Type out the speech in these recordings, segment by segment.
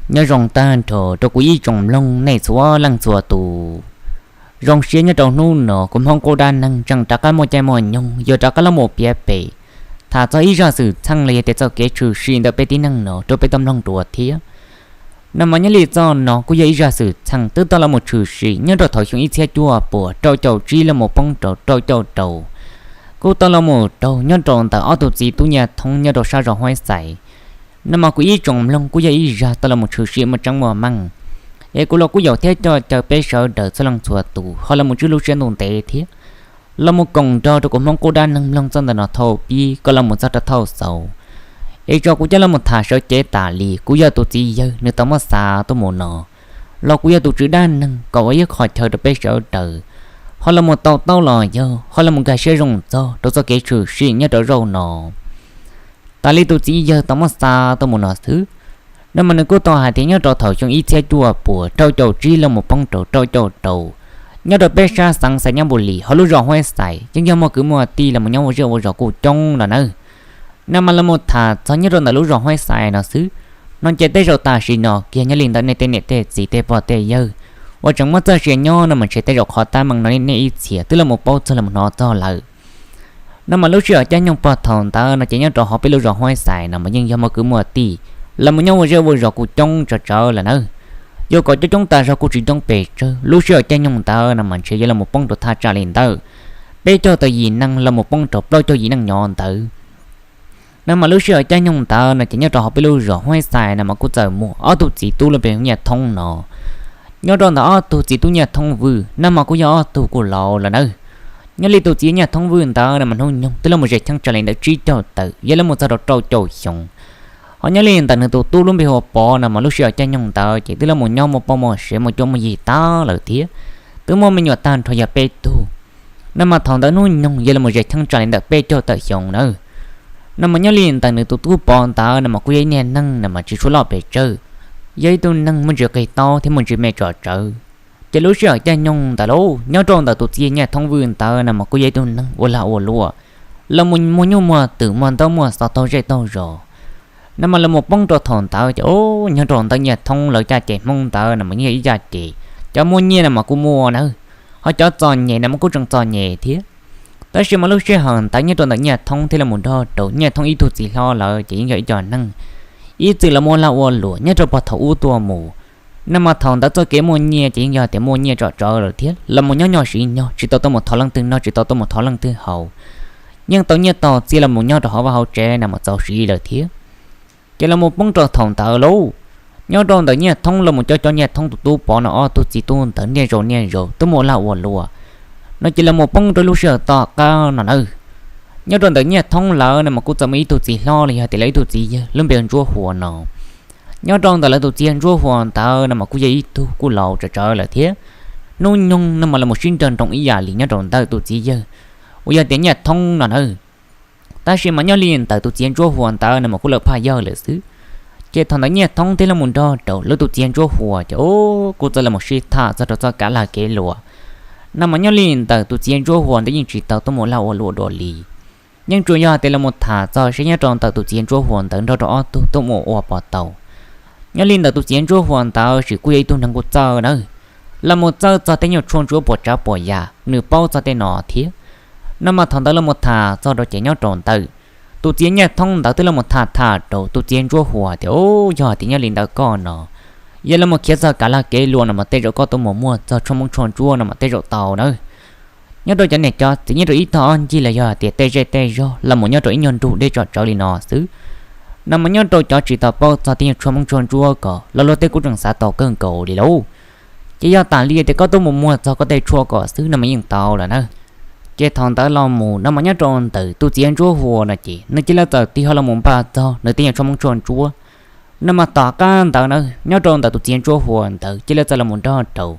Nyob zoo tag nrho rau kuv ib tsoom mloog nej txhua leej txhua tus. Zoo siab nyob rau hnub no kuv Hmoob Qub Dab Neeg tseem rov qab muaj caij muaj nyoog yuav rov qab los mus piav pem, tham txog ib zaj xwm txheej los yog tias txoj kev tshwm sim ntawm peb tib neeg no rau peb tau mloog dua thiab. Nag mas nyob li txoj no kuj yog ib zaj xwm txheej twb tau los mus tshwm sim nyob rau thaum xyoo ib txhiab cuaj puas rau caum tsib los mus poob rau rau caum rau, kuj tau los mus raug nyob rau ntawm ob tug txiv tub Nyiaj Thoob nyob rau sab zos Huaib Xais. Nag mas kuv ib tsoom mloog kuj yog ib zaj tau los mus tshwm sim muaj tseeb muaj meej, es kuv los kuj yaum thiab coj caw peb sawv daws txhua leej txhua tus ho los mus tswj lub siab ntuj ntev thiab los mus koom nrog rau kuv Hmoob Qub Dab Neeg mloog txoj ntawm no thaum pib kom los mus txog rau thaum xaus. Es tso kuv coj los mus tham sawv cev tas li, kuv yog tus txiv yawg nws tau muab xa tuaj mus no, los kuv yog tus tswv dab neeg kom ua ib qho chaw rau peb sawv daws ho los mus tau taub los yog ho los mus nkag siab zoo txog rau txoj kev tshwm sim nyob rau zaum no. Tas li tus txiv yawg tau muab xa tuaj mus no xwb, nag mas nws kuj tau hais tias nyob rau thaum xyoo ib txhiab cuaj puas rau caum tsib los mus poob rau rau caum rau, nyob rau peb sab xeev Xais Nyab Npus Lis hauv lub zos Huaib Xais yeej yog muaj kwv muaj tij los mus nyob ua zej ua zos kuj coob los nawb. Nag mas los mus tham txog nyob rau ntawm lub zos Huaib Xais no xwb, no ces tej zaum tam sim no kiag nyob li ntawm nej tej niam tej txiv tej pog tej yawg uas tseem muaj txoj sia nyob no mas ntshe tej zaum qhov teeb meem no nej ib txhia twb los mus paub txog los mus hnov txog lawm. Nag mas lub sij hawm caij nyoog pog thaum ntawd no ces nyob rau hauv peb lub zos Huaib Xais no mas yeej yog muaj kwv muaj tij los mus nyob ua zej ua zos kuj coob tsawv tsawv lawm nawb. Yuav kom coob coob tas zog kuj tsis coob pes tsawg, lub sij hawm caij nyoog ntawd no mas ntshe yuav los mus poob rau thaj tsam li ntawm peb caug tawm yim neej los mus poob rau plaub caug yim neej nyob ntawd. Nag mas lub sij hawm caij nyoog ntawd no ces nyob rau hauv peb lub zos Huaib Xais no mas kuj txawm muaj ob tug txiv tub lub npe hu Nyiaj Thoob no. Nyob rau ntawm ob tug txiv tub Nyiaj Thoob Vwj nag mas kuj yog ob tug kuj laus lawm nawb. Nyob li tus txiv Nyiaj Thoob Vwj ntawd no mas hnub nyoog twb los mus ze cheeb tsam li ntawm tsib caug tawm yog los mus txog rau rau caum xyoo. Ho nyob li ntawm nws tus tub lub npe hu ua Pov no mas lub sij hawm caij nyoog ntawd ces twb los mus nyob muaj poj muaj sev muaj cuab muaj yig tag lawm thiab, twb muaj me nyuam tag nrho yog peb tug. Nag mas thaum ntawd hnub nyoog yog los mus ze cheeb tsam li ntawm peb caug tawm xyoo nawb. Nag mas nyob li ntawm nws tus tub Pov ntawd no mas kuj yog ib niag neeg no mas tsis tshua loj pes tsawg, yog ib tug neeg muaj ntsis qis taub thiab muaj ntsis me tsom tsawv. Ces lub sij hawm caij nyoog ntawd lauj, nyob rau ntawm tus txiv Nyiaj Thoob Vwj ntawd no mas kuj yog ib tug neeg ua lag ua luam, los mus muag nyuj muag twm muag ntaub muag xov taug zej taug zos. Nag mas los mus poob rau thaum ntawd ces nyob rau ntawm Nyiaj Thoob lawv caj ces Hmoob ntawd no mas yeej yog ib caj ces cov muaj nyiaj no mas kuj muaj nawb, ho cov txom nyem no mas kuj tseem txom nyem thiab. Tab sis mas lub sij hawm ntawd nyob rau ntawm Nyiaj Thoob thiab los mus nrog rau Nyiaj Thoob ib tug txiv hlob lawv ces yeej yog ib co neeg ib txwm los mus ua lag ua luam nyob rau pog thaum ub tuaj mus. Nag mas thaum ntawd txoj kev muaj nyiaj ces yeej yog tias muaj nyiaj tsom tsawv lawm thiab, los mus nyob nyoj siv nyog tsis tau tuaj mus thov leej twg noj tsis tau tuaj mus thov leej twg haus, yeej tau nyiaj tau txiaj los mus nyob rau hauv vaj hauv tsev no mas txaus siv lawm thiab. Ces los mus poob rau thaum ntawd lauj, nyob rau ntawm Nyiaj Thoob los mus cov cov Nyiaj Thoob tus tub Pov no ob tug txiv tub ntawd niaj zaus niaj zaus twb mus lag ua luam no ces los mus poob rau lub sij hawm tom qab no nawb. Nyob rau ntawm Nyiaj Thoob lawv no mas kuj txawm muaj ib tug txiv hlob los yog tias lawv ib tug txiv yawg lub npe Ntsuab Huas no. Nyob rau ntawm lawv tus txiv Ntsuab Huas ntawd no mas kuj yog ib tug kuj laus tsawv tsawv lawm thiab, hnub nyoog no mas los mus sib nrog nroos ib yam li nyob rau ntawm tus txiv yawg uas yog tias Nyiaj Thoob no nawb. Tab sis mas nyob li ntawm tus txiv Ntsuab Huas ntawd no mas kuj lawv phaj yawg lawm xwb. Ces thaum ntawd Nyiaj Thoob thiaj los mus nrog rau lawv tus txiv Ntsuab Huas ces kuj txawm los mus sib tham txog rau txoj kav lag kev luam. No mas nyob li ntawm tus txiv Ntsuab Huas ntawd yeej tsis tau tuaj mus lag ua luam dua li, yeej tsuas yog tias los mus tham txog seb nyob rau ntawm tus txiv Ntsuab Huas ntawd nrog rau ob tug tuaj mus ua puas tau. Nyob li ntawm tus txiv Ntsuab Huas ntawd sis kuj yog ib tug neeg kuj txawj nawb, los mus txawj txog tej nyuag tshuaj ntsuab puas tsav puas yam nws paub txog tej no thiab. No mas thaum ntawd los mus tham txog rau ces nyob rau ntawm tus txiv Nyiaj Thoob ntawd twb los mus tham tham rau tus txiv Ntsuab Huas tias, Yog tias nyob li ntawm koj no, yog los mus khiav txog kav lag kev luam no mas tej zaum koj tuaj mus muag txog tshuaj hmoob tshuaj ntsuab no mas tej zaum tau nawb. Nyob rau cov niam cov txiv nyob rau ib tog ob ncig los yog tias tej zej tej zog los mus nyob rau ib nyuag nrug deb tsom tsawv li no xwb, no mas nyob rau cov tsis tau paub txog tej nyuag tshuaj hmoob tshuaj ntsuab ko los luag tej kuj tseem xav tau kawg nkaus li lauj. Ces yog tas li tias koj tuaj mus muag txog koj tej tshuaj ko xwb no mas yeej tau lawm na. Ces thaum ntawd los mus no mas nyob rau ntawm tus txiv Ntsuab Huas no ces nws cia li txawm tig hlo los mus npaj txog nws tej nyuag tshuaj hmoob tshuaj ntsuab. No mas tom qab ntawd na, nyob rau ntawm tus txiv Ntsuab Huas ntawd cia li txawm los mus nrog rau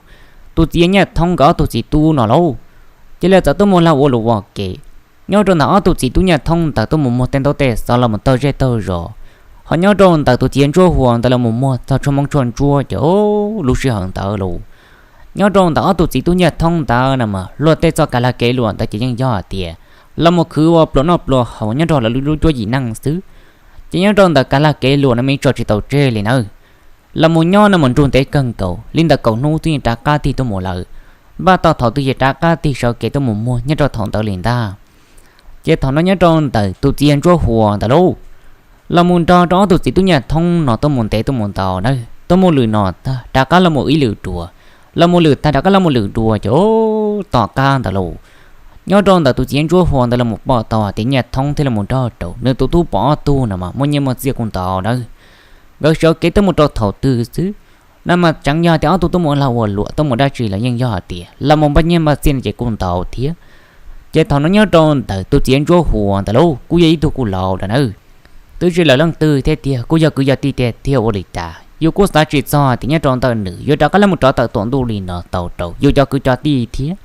tus txiv Nyiaj Thoob nkawd ob tug txiv tub no lauj, cia li txawm tuaj mus lag ua luam ua ke. Nyob rau ntawm ob tug txiv tub Nyiaj Thoob ntawd tuaj mus muag tej ntaub tej xov los mus taug zej taug zos, ho nyob rau ntawm tus txiv Ntsuab Huas ntawd los mus muag txog tshuaj hmoob tshuaj ntsuab ces lub sij hawm ntawd los nyob rau ntawm ob tug txiv tub Nyiaj Thoob ntawd no mas luag tej txoj kav lag kev luam ntawd ces yeej yog hais tias los mus khwv ua pluas noj pluas haus nyob rau lawv lub cuab yim neej xwb. Ces nyob rau ntawm kav lag kev luam no mas yeej tso tsis tau tseg li nawb. Los mus nyob no mus nrug ntev kawg nkaus li ntawm kaum hnub twb yeej rov qab tig tuaj mus lawm, npaj tau thaum twg ces rov qab tig sawv kev tuaj mus muag nyob rau thaum ntawd li ntag. Ces thaum no nyob rau ntawm tus txiv yawg Ntsuab Huas ntawd lauj, los mus nrog rau ob tug txiv tub Nyaj Thoob no tuaj mus ntev tuaj mus ntau na, tuaj mus lwm no tag rov qab los mus ib lwm dua, los mus lwm tag rov qab los mus lwm dua ces tom qab ntawd lauj, nyob rau ntawm tus txiv yawg Ntsuab Huas ntawd los mus pom tau hais tias Nyaj Thoob thiab los mus nrog rau nws tus tub Pov ob tug no mas muaj nyiaj muaj txiaj kuj ntau na. Nkawd sawv kev tuaj mus rau thaum twg xwb, no mas tseev yog tias ob tug tuaj mus lag ua luam tuaj mus dab tsi los yeej yog hais tias los mus npaj nyiaj npaj txiaj no ces kuj ntau thiab. Ces thaum no nyob rau ntawm tus txiv yawg Ntsuab Huas ntawd lauj kuj yog ib tug kuj laus lawm na, twb tsis lawm leej twg thiab tiag, kuj yog kwv yog tij tiag tiag ua li cas yus kuj xav tsis txog tias nyob rau ntawm nws yuav rov qab los mus rov tawm tuam ntuj li no tau rau yus cov kwv cov tij thiab.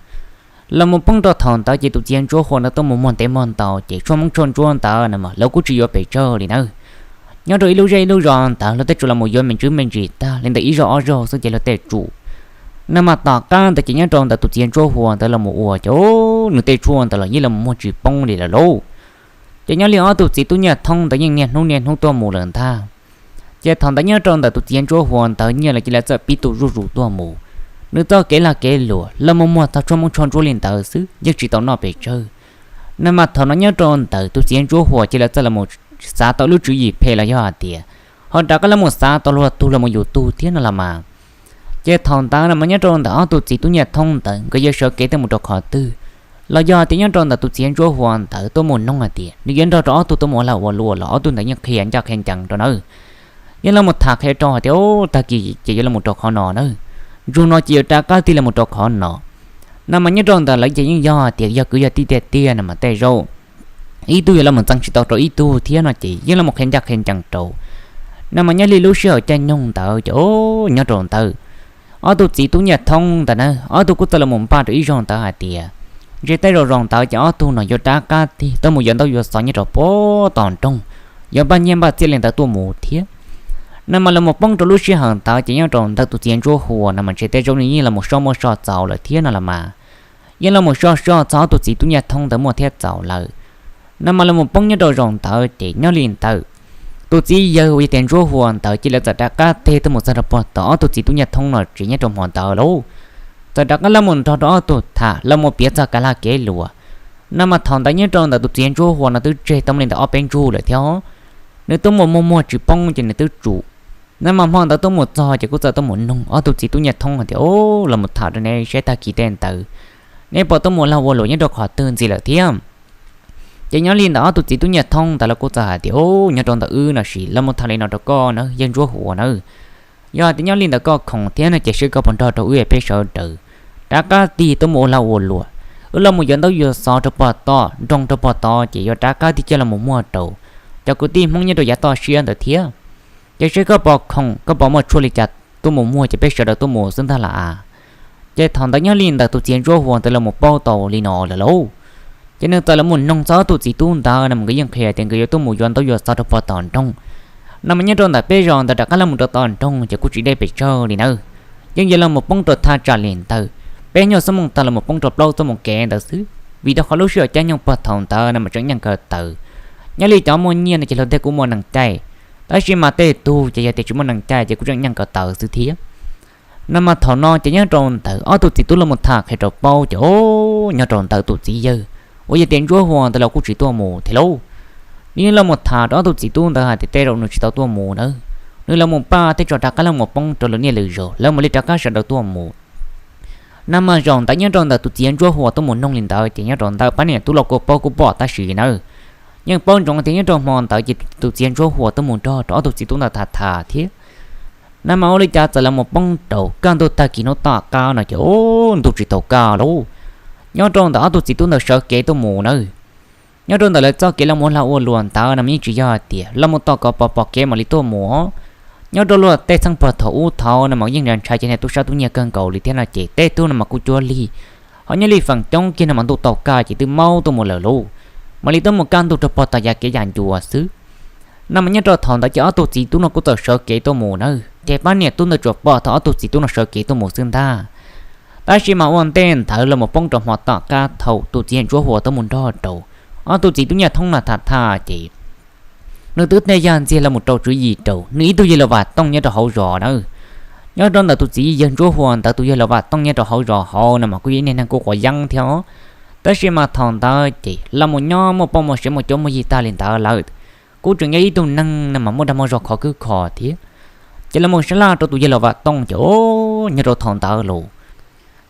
Los mus poob rau thaum ntawd ces tus txiv yawg Ntsuab Huas ntawd tuaj mus muag ntev muag ntau ces tshuaj Hmoob tshuaj ntsuab ntawd no mas lawv kuj tsis yuav pes tsawg li na. Nyob rau ib lub zej ib lub zos ntawd lawv tej tsuas los mus yuav me ntsis me ntsis tag li ntawm ib zaug ob zaug xwb ces lawv tej tsuas. No mas tom qab ntawd ces nyob rau ntawm tus txiv yawg Ntsuab Huas ntawd los mus ua ces nws tej tshuaj ntawd los yeej los mus muag tsis poob li lawm lauj. Ces nyob li ob tug txiv tub Nyaj Thoob ntawd yeej niaj hnub niaj hnub tuaj mus lawm ntag. Ces thaum ntawd nyob rau ntawm tus txiv yawg Ntsuab Huas ntawd nyiaj los cia li txawm pib tu zuj zus tuaj mus, nws txoj kev lag kev luam los mus muag txog tshuaj Hmoob tshuaj ntsuab li ntawd xwb yeej tsis tau noj pes tsawg. No mas thaum no nyob rau ntawm tus txiv yawg Ntsuab Huas cia li txawm los mus xav tau lub tswv yim phem los yog hais tias ho rov qab los mus xav tau luag tug los mus yus tug thiab no los mas. Ces thaum ntawd no mas nyob rau ntawm ob tug txiv tub Nyaj Thoob ntawd nkawd yuav sawv kev tuaj mus rau qhov twg, los yog tias nyob rau ntawm tus txiv yawg Ntsuab Huas ntawd tuaj mus noog hais tias nws yuav nrog rau ob tug tuaj mus ua lag ua luam los ob tug ntawd yeej qhia ncaj qhia ncees rau na, yeej los mus tham qhia rau hais tias tag kis ces yuav los mus rau qhov no na, ntsug no ces yuav rov qab tig los mus rau qhov no. No mas nyob rau ntawm lawv ces yeej yog hais tias yog kwv yog tij tiag tiag no mas tej zaum ib tug yuav los mus ntxeev tsis tau rau ib tug thiab no ces yeej los mus qhia ncaj qhia ncees rau. No mas nyob li lub sij hawm caij nyoog ntawd ces nyob rau ntawd ob tug txiv tub Nyaj Thoob ntawd na ob tug kuj txawm los mus npaj rau ib zaug ntawd hais tias ntshe tej zaum zaum ntawd ces ob tug no yuav rov qab tig tuaj mus yuav ntaub yuav xov nyob rau puag tom nroog, yuav npaj nyiaj npaj txiaj li ntawd tuaj mus thiab. No mas los mus poob rau lub sij hawm ntawd ces nyob rau ntawm tus txiv yawg Ntsuab Huas no mas ntshe tej zaum nws yeej los mus soj muaj soj txaus lawm thiab no los mas, yeej los mus soj soj txog ob tug txiv tub Nyaj Thoob ntawd muaj thiab txaus lawm. No mas los mus poob nyob rau zaum ntawd ces nyob li ntawd tus txiv yawg uas yog tias Ntsuab Huas ntawd cia li txawm rov qab tig tuaj mus txog rau puag tom ob tug txiv tub Nyaj Thoob no tsev nyob rau hmo ntawd lauj, txawm rov qab los mus nrog rau ob tug tham los mus piav txog kev lag kev luam. No mas thaum ntawd nyob rau ntawm tus txiv yawg Ntsuab Huas no twb tseg tau li ntawm ob peb ntsug lawm thiab, nws tuaj mus muag muag tsis poob ces nws twb tsum. No mas hmo ntawd tuaj mus txog ces kuj txawm tuaj mus noog ob tug txiv tub Nyaj Thoob hais tias, Au, los mus tham rau neb saib tag kis tej ntawd neb puas tuaj mus lag ua luam nyob rau qhov twg ntxiv lawm thiab? Ces nyob li ntawm ob tug txiv tub Nyaj Thoob ntawd los kuj txawm hais tias, Au, nyob rau ntawm wb no sis los mus tham li no rau koj na yawg Ntsuab Huas na, yog hais tias nyob li ntawm koj khoom thiab no ces seb koj puas nrog rau wb peb sawv daws rov qab tig tuaj mus ua lag ua luam, wb los mus yuav ntaub yuav xov rau puag tom nroog rau puag tod ces yuav rov qab tig coj los mus muag rau cov kwv tij Hmoob nyob rau yav toj siab ntawd thiab. Ces seb koj puas khoom, koj puas muaj tshuaj li cas tuaj mus muag ces peb sawv daws tuaj mus xwb ntag lauj. Ces thaum ntawd nyob li ntawm tus txiv Ntsuab Huas ntawd los mus paub tau li no lawm lauj, ces nws txawm los mus noog txog ob tug txiv tub ntawd no mas nkawd yeej qhia tias nkawd yuav tuaj mus yuav ntaub yuav xov rau puag tom nroog. No mas nyob rau ntawm peb zos ntawd rov qab los mus rau tom nroog ces kuj tsis deb pes tsawg li nawb, yeej yuav los mus poob rau thaj tsam li ntawd peb nyuag xuab moos tawm los mus poob rau plaub xuab moos kev ntawd xwb, vim rau qhov lub sij hawm caij nyoog puag thaum ntawd no mas tseem nyeej kawg tawv. Nyob li cov muaj nyiaj no ces luag tej kuj muaj nees caij, tab sis mas tej tug ces yog tias tsis muaj nees caij ces kuj tseem nyeej kawg tawv xwb thiab. No mas thaum no ces nyob rau ntawd ob tug txiv tub los mus tham qhia rau paub ces, Au, nyob rau ntawm tus txiv yawg uas yog tias Ntsuab Huas ntawd los kuj tsis tuaj mus thiab lauj. Nws yeej los mus tham rau ob tug txiv tub ntawd hais tias tej zaum nws tsis tau tuaj mus nawb, nws los mus npaj tej tso rov qab los mus poob rau lwm niaj lwm zaus lawv mam li rov qab sawv daws tuaj mus. No mas zaum ntawd nyob rau ntawm tus txiv Ntsuab Huas tuaj mus noog li ntawd ces nyob rau ntawm pab niam tub los kuj paub kuj pom tab sis nawb, yeej paub ntsoov tias nyob rau hmo ntawd ces tus txiv Ntsuab Huas tuaj mus nrog rau ob tug txiv tub ntawd tham tham thiab. No mas ua li cas txawm los mus poob rau kaj ntug tag kis hnub tom qab no ces, Au, ntuj tsis tau kaj lauj, nyob rau ntawm ob tug txiv tub ntawd sawv kev tuaj mus nawb. Nyob rau ntawm lawv txoj kev los mus lag ua luam ntawd no mas yeej tsis yog hais tias los mus tom kov pom pom kev mam li tuaj mus. Nyob rau luag tej txheej puag thaum ub thaud no mas yeej ntshai cov niag tub sab tub nyiag kawg nkaus li thiab no ces tej tug no mas kuj cuag li, ho nyob li feem coob kiag no mas ntuj tau kaj ces twb maub tuaj mus lawm lauj, mam li tuaj mus kaj ntug rau puag tom yav kev yam ncua xwb. No mas nyob rau thaum ntawd ces ob tug txiv tub no kuj txawm sawv kev tuaj mus nawb, ces pab niam tub ntawd tsuas pom thaum ob tug txiv tub no sawv kev tuaj mus xwb ntag. Tab sis mas ua ntej ntawd los mus poob rau hmo tom qab thaum tus txiv Ntsuab Huas tuaj mus nrog rau ob tug txiv tub Nyaj Thoob no tham tham ces Nws twb tej yag ntxiag los mus rau tswv yim rau nws ib tug yawg laus Vam Tooj nyob rau hauv zos na. Nyob rau ntawm tus txiv yawg Ntsuab Huas ntawd tus yawg laus Vam Tooj nyob rau hauv zos hauv no mas kuj yog ib niag neeg kuj quav yeeb thiab os. Tab sis mas thaum ntawd ces los mus nyob muaj poj muaj sev muaj cuab muaj yig tag li ntawd lawm, kuj tseem yog ib tug neeg no mas muaj dag muaj zog khov khwb kho thiab. Ces los mus sab laj rau tus yawg laus Vam Tooj ces nyob rau thaum ntawd los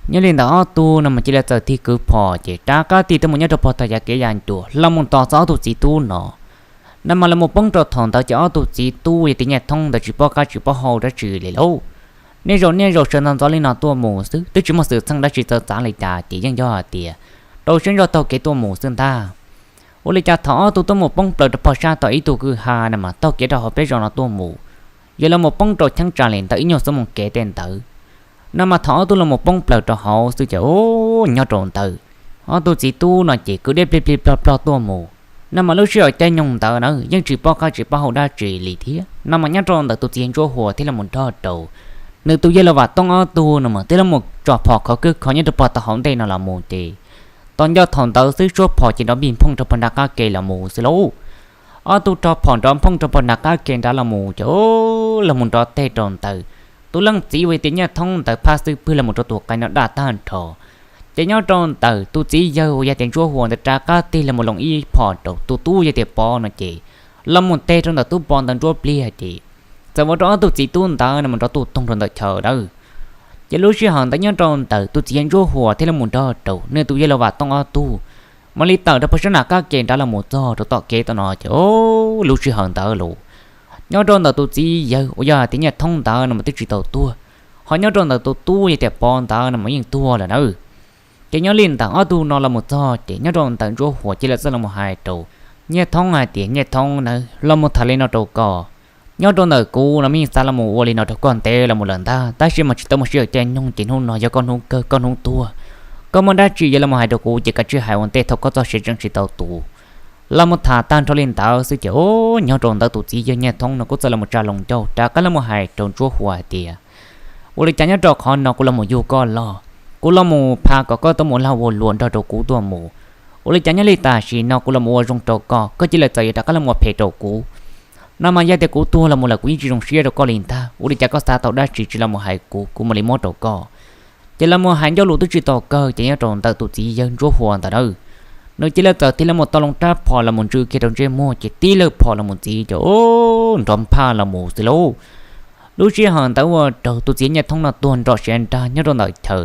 nyob li ntawm ob tug no mas cia li txawm tig kwv phom ces rov qab tig tuaj mus nyob rau pog tog yav kev yav ncua los mus tos txog ob tug txiv tub no. No mas los mus poob rau thaum ntawd ces ob tug txiv tub yog tias Nyiaj Thoob ntawd tsis paub qab tsis paub hau dab tsi li lauj. Niaj zaus niaj zaus sawv ntxov ntxov li no tuaj mus xwb twb tsis muaj xwm txheej dab tsi txawv txav li cas ces yeej yog hais tias rau siab ntso taug kev tuaj mus xwb ntag. Ua li cas thaum ob tug tuaj mus poob plaws rau pog sab tom ib tug kwj ha no mas taug kev rau hauv peb zos no tuaj mus, yog los mus poob rau cheeb tsam li ntawm ib nyuag xuab moos kev tej ntawd. No mas thaum ob tug los mus poob plaws rau hauv xwb ces nyob rau ntawd ob tug txiv tub no ces kwv dej plig plig plog plog tuaj mus. No mas lub sij hawm caij nyoog ntawd na yeej tsis paub qab tsis paub hau dab tsi li thiab. No mas nyob rau ntawm tus txiv Ntsuab Huas thiab los mus nrog rau nws tus yawg laus Vam Tooj ob tug no mas twb los mus tso phom khov khwb kho nyob rau pog tom hauv ntej no los mus ces tos nco thaum ntawd xwb suab phom ces nrov npig nphooj rau pog nram qab ke los mus xwb lauj. Ob tug rho phom nrov nphooj rau pog nram qab ke nrad los mus ces los mus nrov teg rau ntawd. Tus leej txiv uas yog tias Nyiaj Thoob ntawd phaj xwb pwg los mus rau tus qai no daj tag nrho. Ces nyob rau ntawm tus txiv yawg uas yog tias Ntsuab Huas ntawd rov qab tig los mus loos ib phom rau tus tub yog tias Pov no ces los mus teg rau ntawm tub Pov ntawd nruab pliag ces txawm ua rau ob tug txiv tub ntawd no mus nrov tu toog rau ntawm chaw lawm. Ces lub sij hawm ntawd nyob rau ntawm tus txiv yawg Ntsuab Huas thiab los mus nrog rau nws tus yawg laus Vam Tooj ob tug mam li tawm rau pog sab nram qab ke nrad los mus txog rau tom kev tau no ces lub sij hawm ntawd los nyob rau ntawm tus txiv yawg uas yog tias Nyiaj Thoob ntawd no mas twb tsis tau tuag, ho nyob rau ntawm tus tub yog tias Pov ntawd no mas yeej tuag lawm na. Ces nyob li ntawm ob tug no los mus txog ces nyob rau ntawm Ntsuab Huas cia li txawj los mus hais rau Nyiaj Thoob hais tias Nyiaj Thoob na, los mus tham li no rau koj. Nyob rau ntawm kuv no mas yeej xav los mus ua li no rau koj ntev los mus lawm ntag, tab sis mas tsis tau muaj sij hawm caij nyoog ces hnub no yog koj hnub kawg koj hnub tuag. Koj muaj dab tsi yuav los mus hais rau kuv ces kav tsij hais ua ntej thaum koj txoj sia tseem tsis tau tu. Los mus tham tag nrho li ntawd xwb ces nyob rau ntawm tus txiv yawg Nyiaj Thoob no kuj txawj los mus tsa loo ncauj rov qab los mus hais rau Ntsuab Huas hais tias ua li cas nyob rau qhov no kuv los mus yug koj los, kuv los mus pha kom koj tuaj mus lag ua luam nrog rau kuv tuaj mus. Ua li cas nyob li tam sim no kuv los mus ua zoo rau koj, koj cia li txawm yuav rov qab los mus phem rau kuv. No mas yog tias kuv tuag los mus lawm kuv yeej tsis zoo siab rau koj li ntag, ua li cas koj xav tau dab tsi tsis los mus hais kuv, kuv mam li muab rau koj. Ces los mus hais ncauj lus twb tsis tau kawg ces nyob rau ntawm tus txiv yawg Ntsuab Huas ntawd na, nws cia li txawm tig los mus tau loo rab phom los mus ntsw kiag rau ntsej muag ces tib lawg phom los mus ntxiv ces nrov nphaj los mus xwb lauj. Lub sij hawm ntawd ua rau tus txiv Nyiaj Thoob no tuag nrom siav nrag nyob rau ntawm chaw.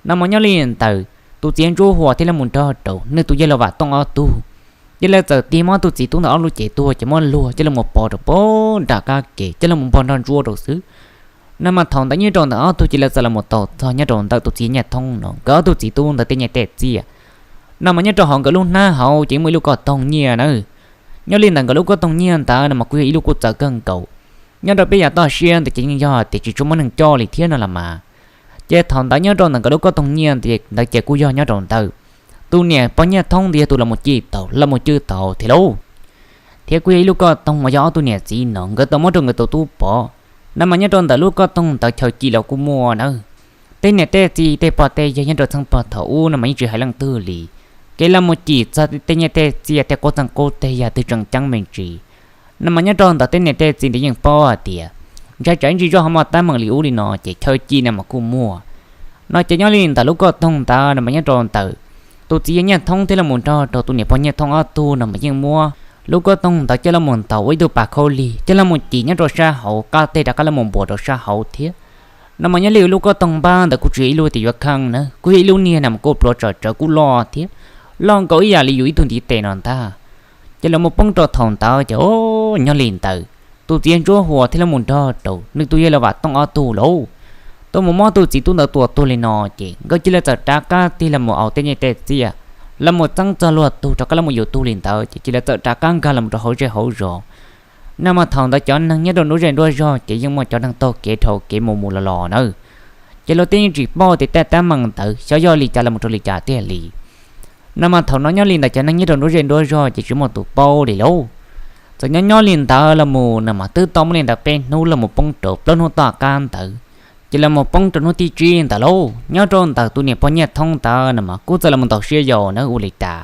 No mas nyob li ntawd tus txiv Ntsuab Huas thiab los mus nrog rau nws tus yawg laus Vam Tooj ob tug, cia li txawm tig muab tus txiv tub ntawd ob lub cev tuag ces muab luag coj los mus pov rau pog nram qab ke coj los mus npog nrog ntsuab rau xwb. No mas thaum ntawd nyob rau ntawm ob tug cia li txawm los mus tau txog nyob rau ntawm tus txiv Nyiaj Thoob no nkawd ob tug txiv tub ntawd tej nyiaj tej txiaj. No mas nyob rau hauv nkawd lub hnab hauv ces muaj ib lub koj toog nyiaj na. Nyob li ntawm nkawd lub koj toog nyiaj ntawd no mas kuj yog ib lub kuj txawv kawg nkaus. Nyob rau peb yav toj siab ntawd ces yeej yog tias tsis tshua muaj neeg coj li thiab no los mas. Ces thaum ntawd nyob rau ntawm nkawd lub koj toog nyiaj ntawd ces kuj yog nyob rau ntawm tus niam pog Nyiaj Thoob ntawd yog tus los mus cim tau los mus cwj tau thiab lauj. Thiab kuj yog ib lub koj toog uas yog ob tug niam txiv no nkawd tau muab rau nkawd tus tub pov. No mas nyob rau ntawm lub koj toog ntawd chaw cim los kuj muaj nawb. Tej niam tej txiv tej pog tej yawg nyob rau txheej pog thaum ub no mas yeej tsis hais leej twg li. Kev los mus cim txog tej nyiaj tej txiaj tej qub txeeg qub teg yog twg tseem ceeb me ntsis. No mas nyob rau ntawm tej niam tej txiv ntawd yeej paub hais tias ntshai tsam ib ntsis zoj ho muaj teeb meem li ub li no ces chaw cim no mas kuj muaj. No ces nyob li ntawm lub koj toog ntawd no mas nyob rau ntawm tus txiv yawg Nyiaj Thoob thiab los mus nrog rau tus niam pog Nyiaj Thoob ob tug no mas yeej muab lub koj toog ntawd coj los mus ntaus ua ib tug pas khaub lig coj los mus cim nyob rau sab hauv qab teg rov qab los mus npuas rau sab hauv thiab. No mas nyob li lub koj toog npab ntawd kuj tsis yog ib lub tias yuav kheej na, kuj yog ib lub niag no mas kuj pluav tsawm tsawv kuj loj thiab, loj nkaus ib yam li yus ib tug ntiv tes no ntag. Ces los mus poob rau thaum ntawd ces nyob li ntawd tus txiv Ntsuab Huas thiab los mus nrog rau nws tus yawg laus Vam Tooj ob tug lauj, tuaj mus muab tus txiv tub ntawd tua tuag li no ces nkawd cia li txawm rov qab tig los mus aus tej nyiaj tej txiaj los mus txeeb txog luag tug rov qab los mus yuav tug li ntawd ces cia li txawm rov qab nkag los mus rau hauv zej hauv zos. No mas thaum ntawd cov neeg nyob rau nruab zej nruab zog ces yeej muaj cov neeg taug kev dhau kev mus mus los los nawb. Ces luag tej yeej tsis paub tias tej teeb meem ntawd xyov yog li cas los mus rau li cas tiag li. No mas thaum no nyob li ntawd cov neeg nyob rau nruab zej nruab zog ces tsis muaj tus paub li lauj. Txawm nyob nyob li ntawd los mus no mas twb tau muaj li ntawd peb hnub los mus poob rau plaub hnub tom qab ntawd, ces los mus poob rau hnub thib tsib ntawd lauj, nyob rau ntawm tus niam pog Nyiaj Thoob ntawd no mas kuj txawm los mus ntaus siab yau nawb ua li cas.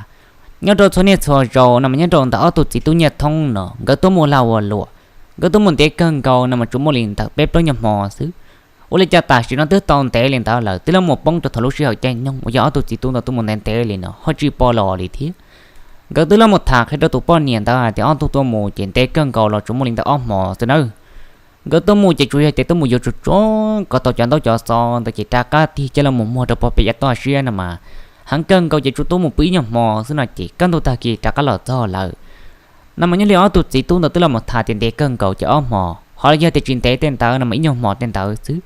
Nyob rau txhua niaj txhua zaus no mas nyob rau ntawm ob tug txiv tub Nyiaj Thoob no nkawd tuaj mus lag ua luam, nkawd tuaj mus ntev kawg nkaus no mas tsuas muaj li ntawm peb plaub nyuag hmo xwb. Ua li cas tam sim no twb tau ntev li ntawd lawm, twb los mus poob rau thaum lub sij hawm caij nyoog uas yog ob tug txiv tub ntawd tuaj mus ntev ntev li no ho tsis pom los li thiab. Nkawd twb los mus tham qhia rau tus poj niam ntawd hais tias ob tug tuaj mus ces ntev kawg nkaus los tsuas muaj li ntawm ob hmo xwb nawb. Nkawd tuaj mus ces tsuas yog tias tuaj mus yuav tsuag tsuag kom tau cov ntaub cov xov ntawd ces rov qab tig coj los mus muag rau pog pem yav toj siab no mas heev kawg nkaus ces tsuas tuaj mus pw ib nyuag hmo xwb no ces kaj ntug tag kis rov qab los txog lawm. No mas nyob li ob tug txiv tub ntawd twb los mus tham tias ntev kawg nkaus ces ob hmo, ho los yog tias tsis ntev tej ntawd no mas ib nyuag hmo tej ntawd xwb.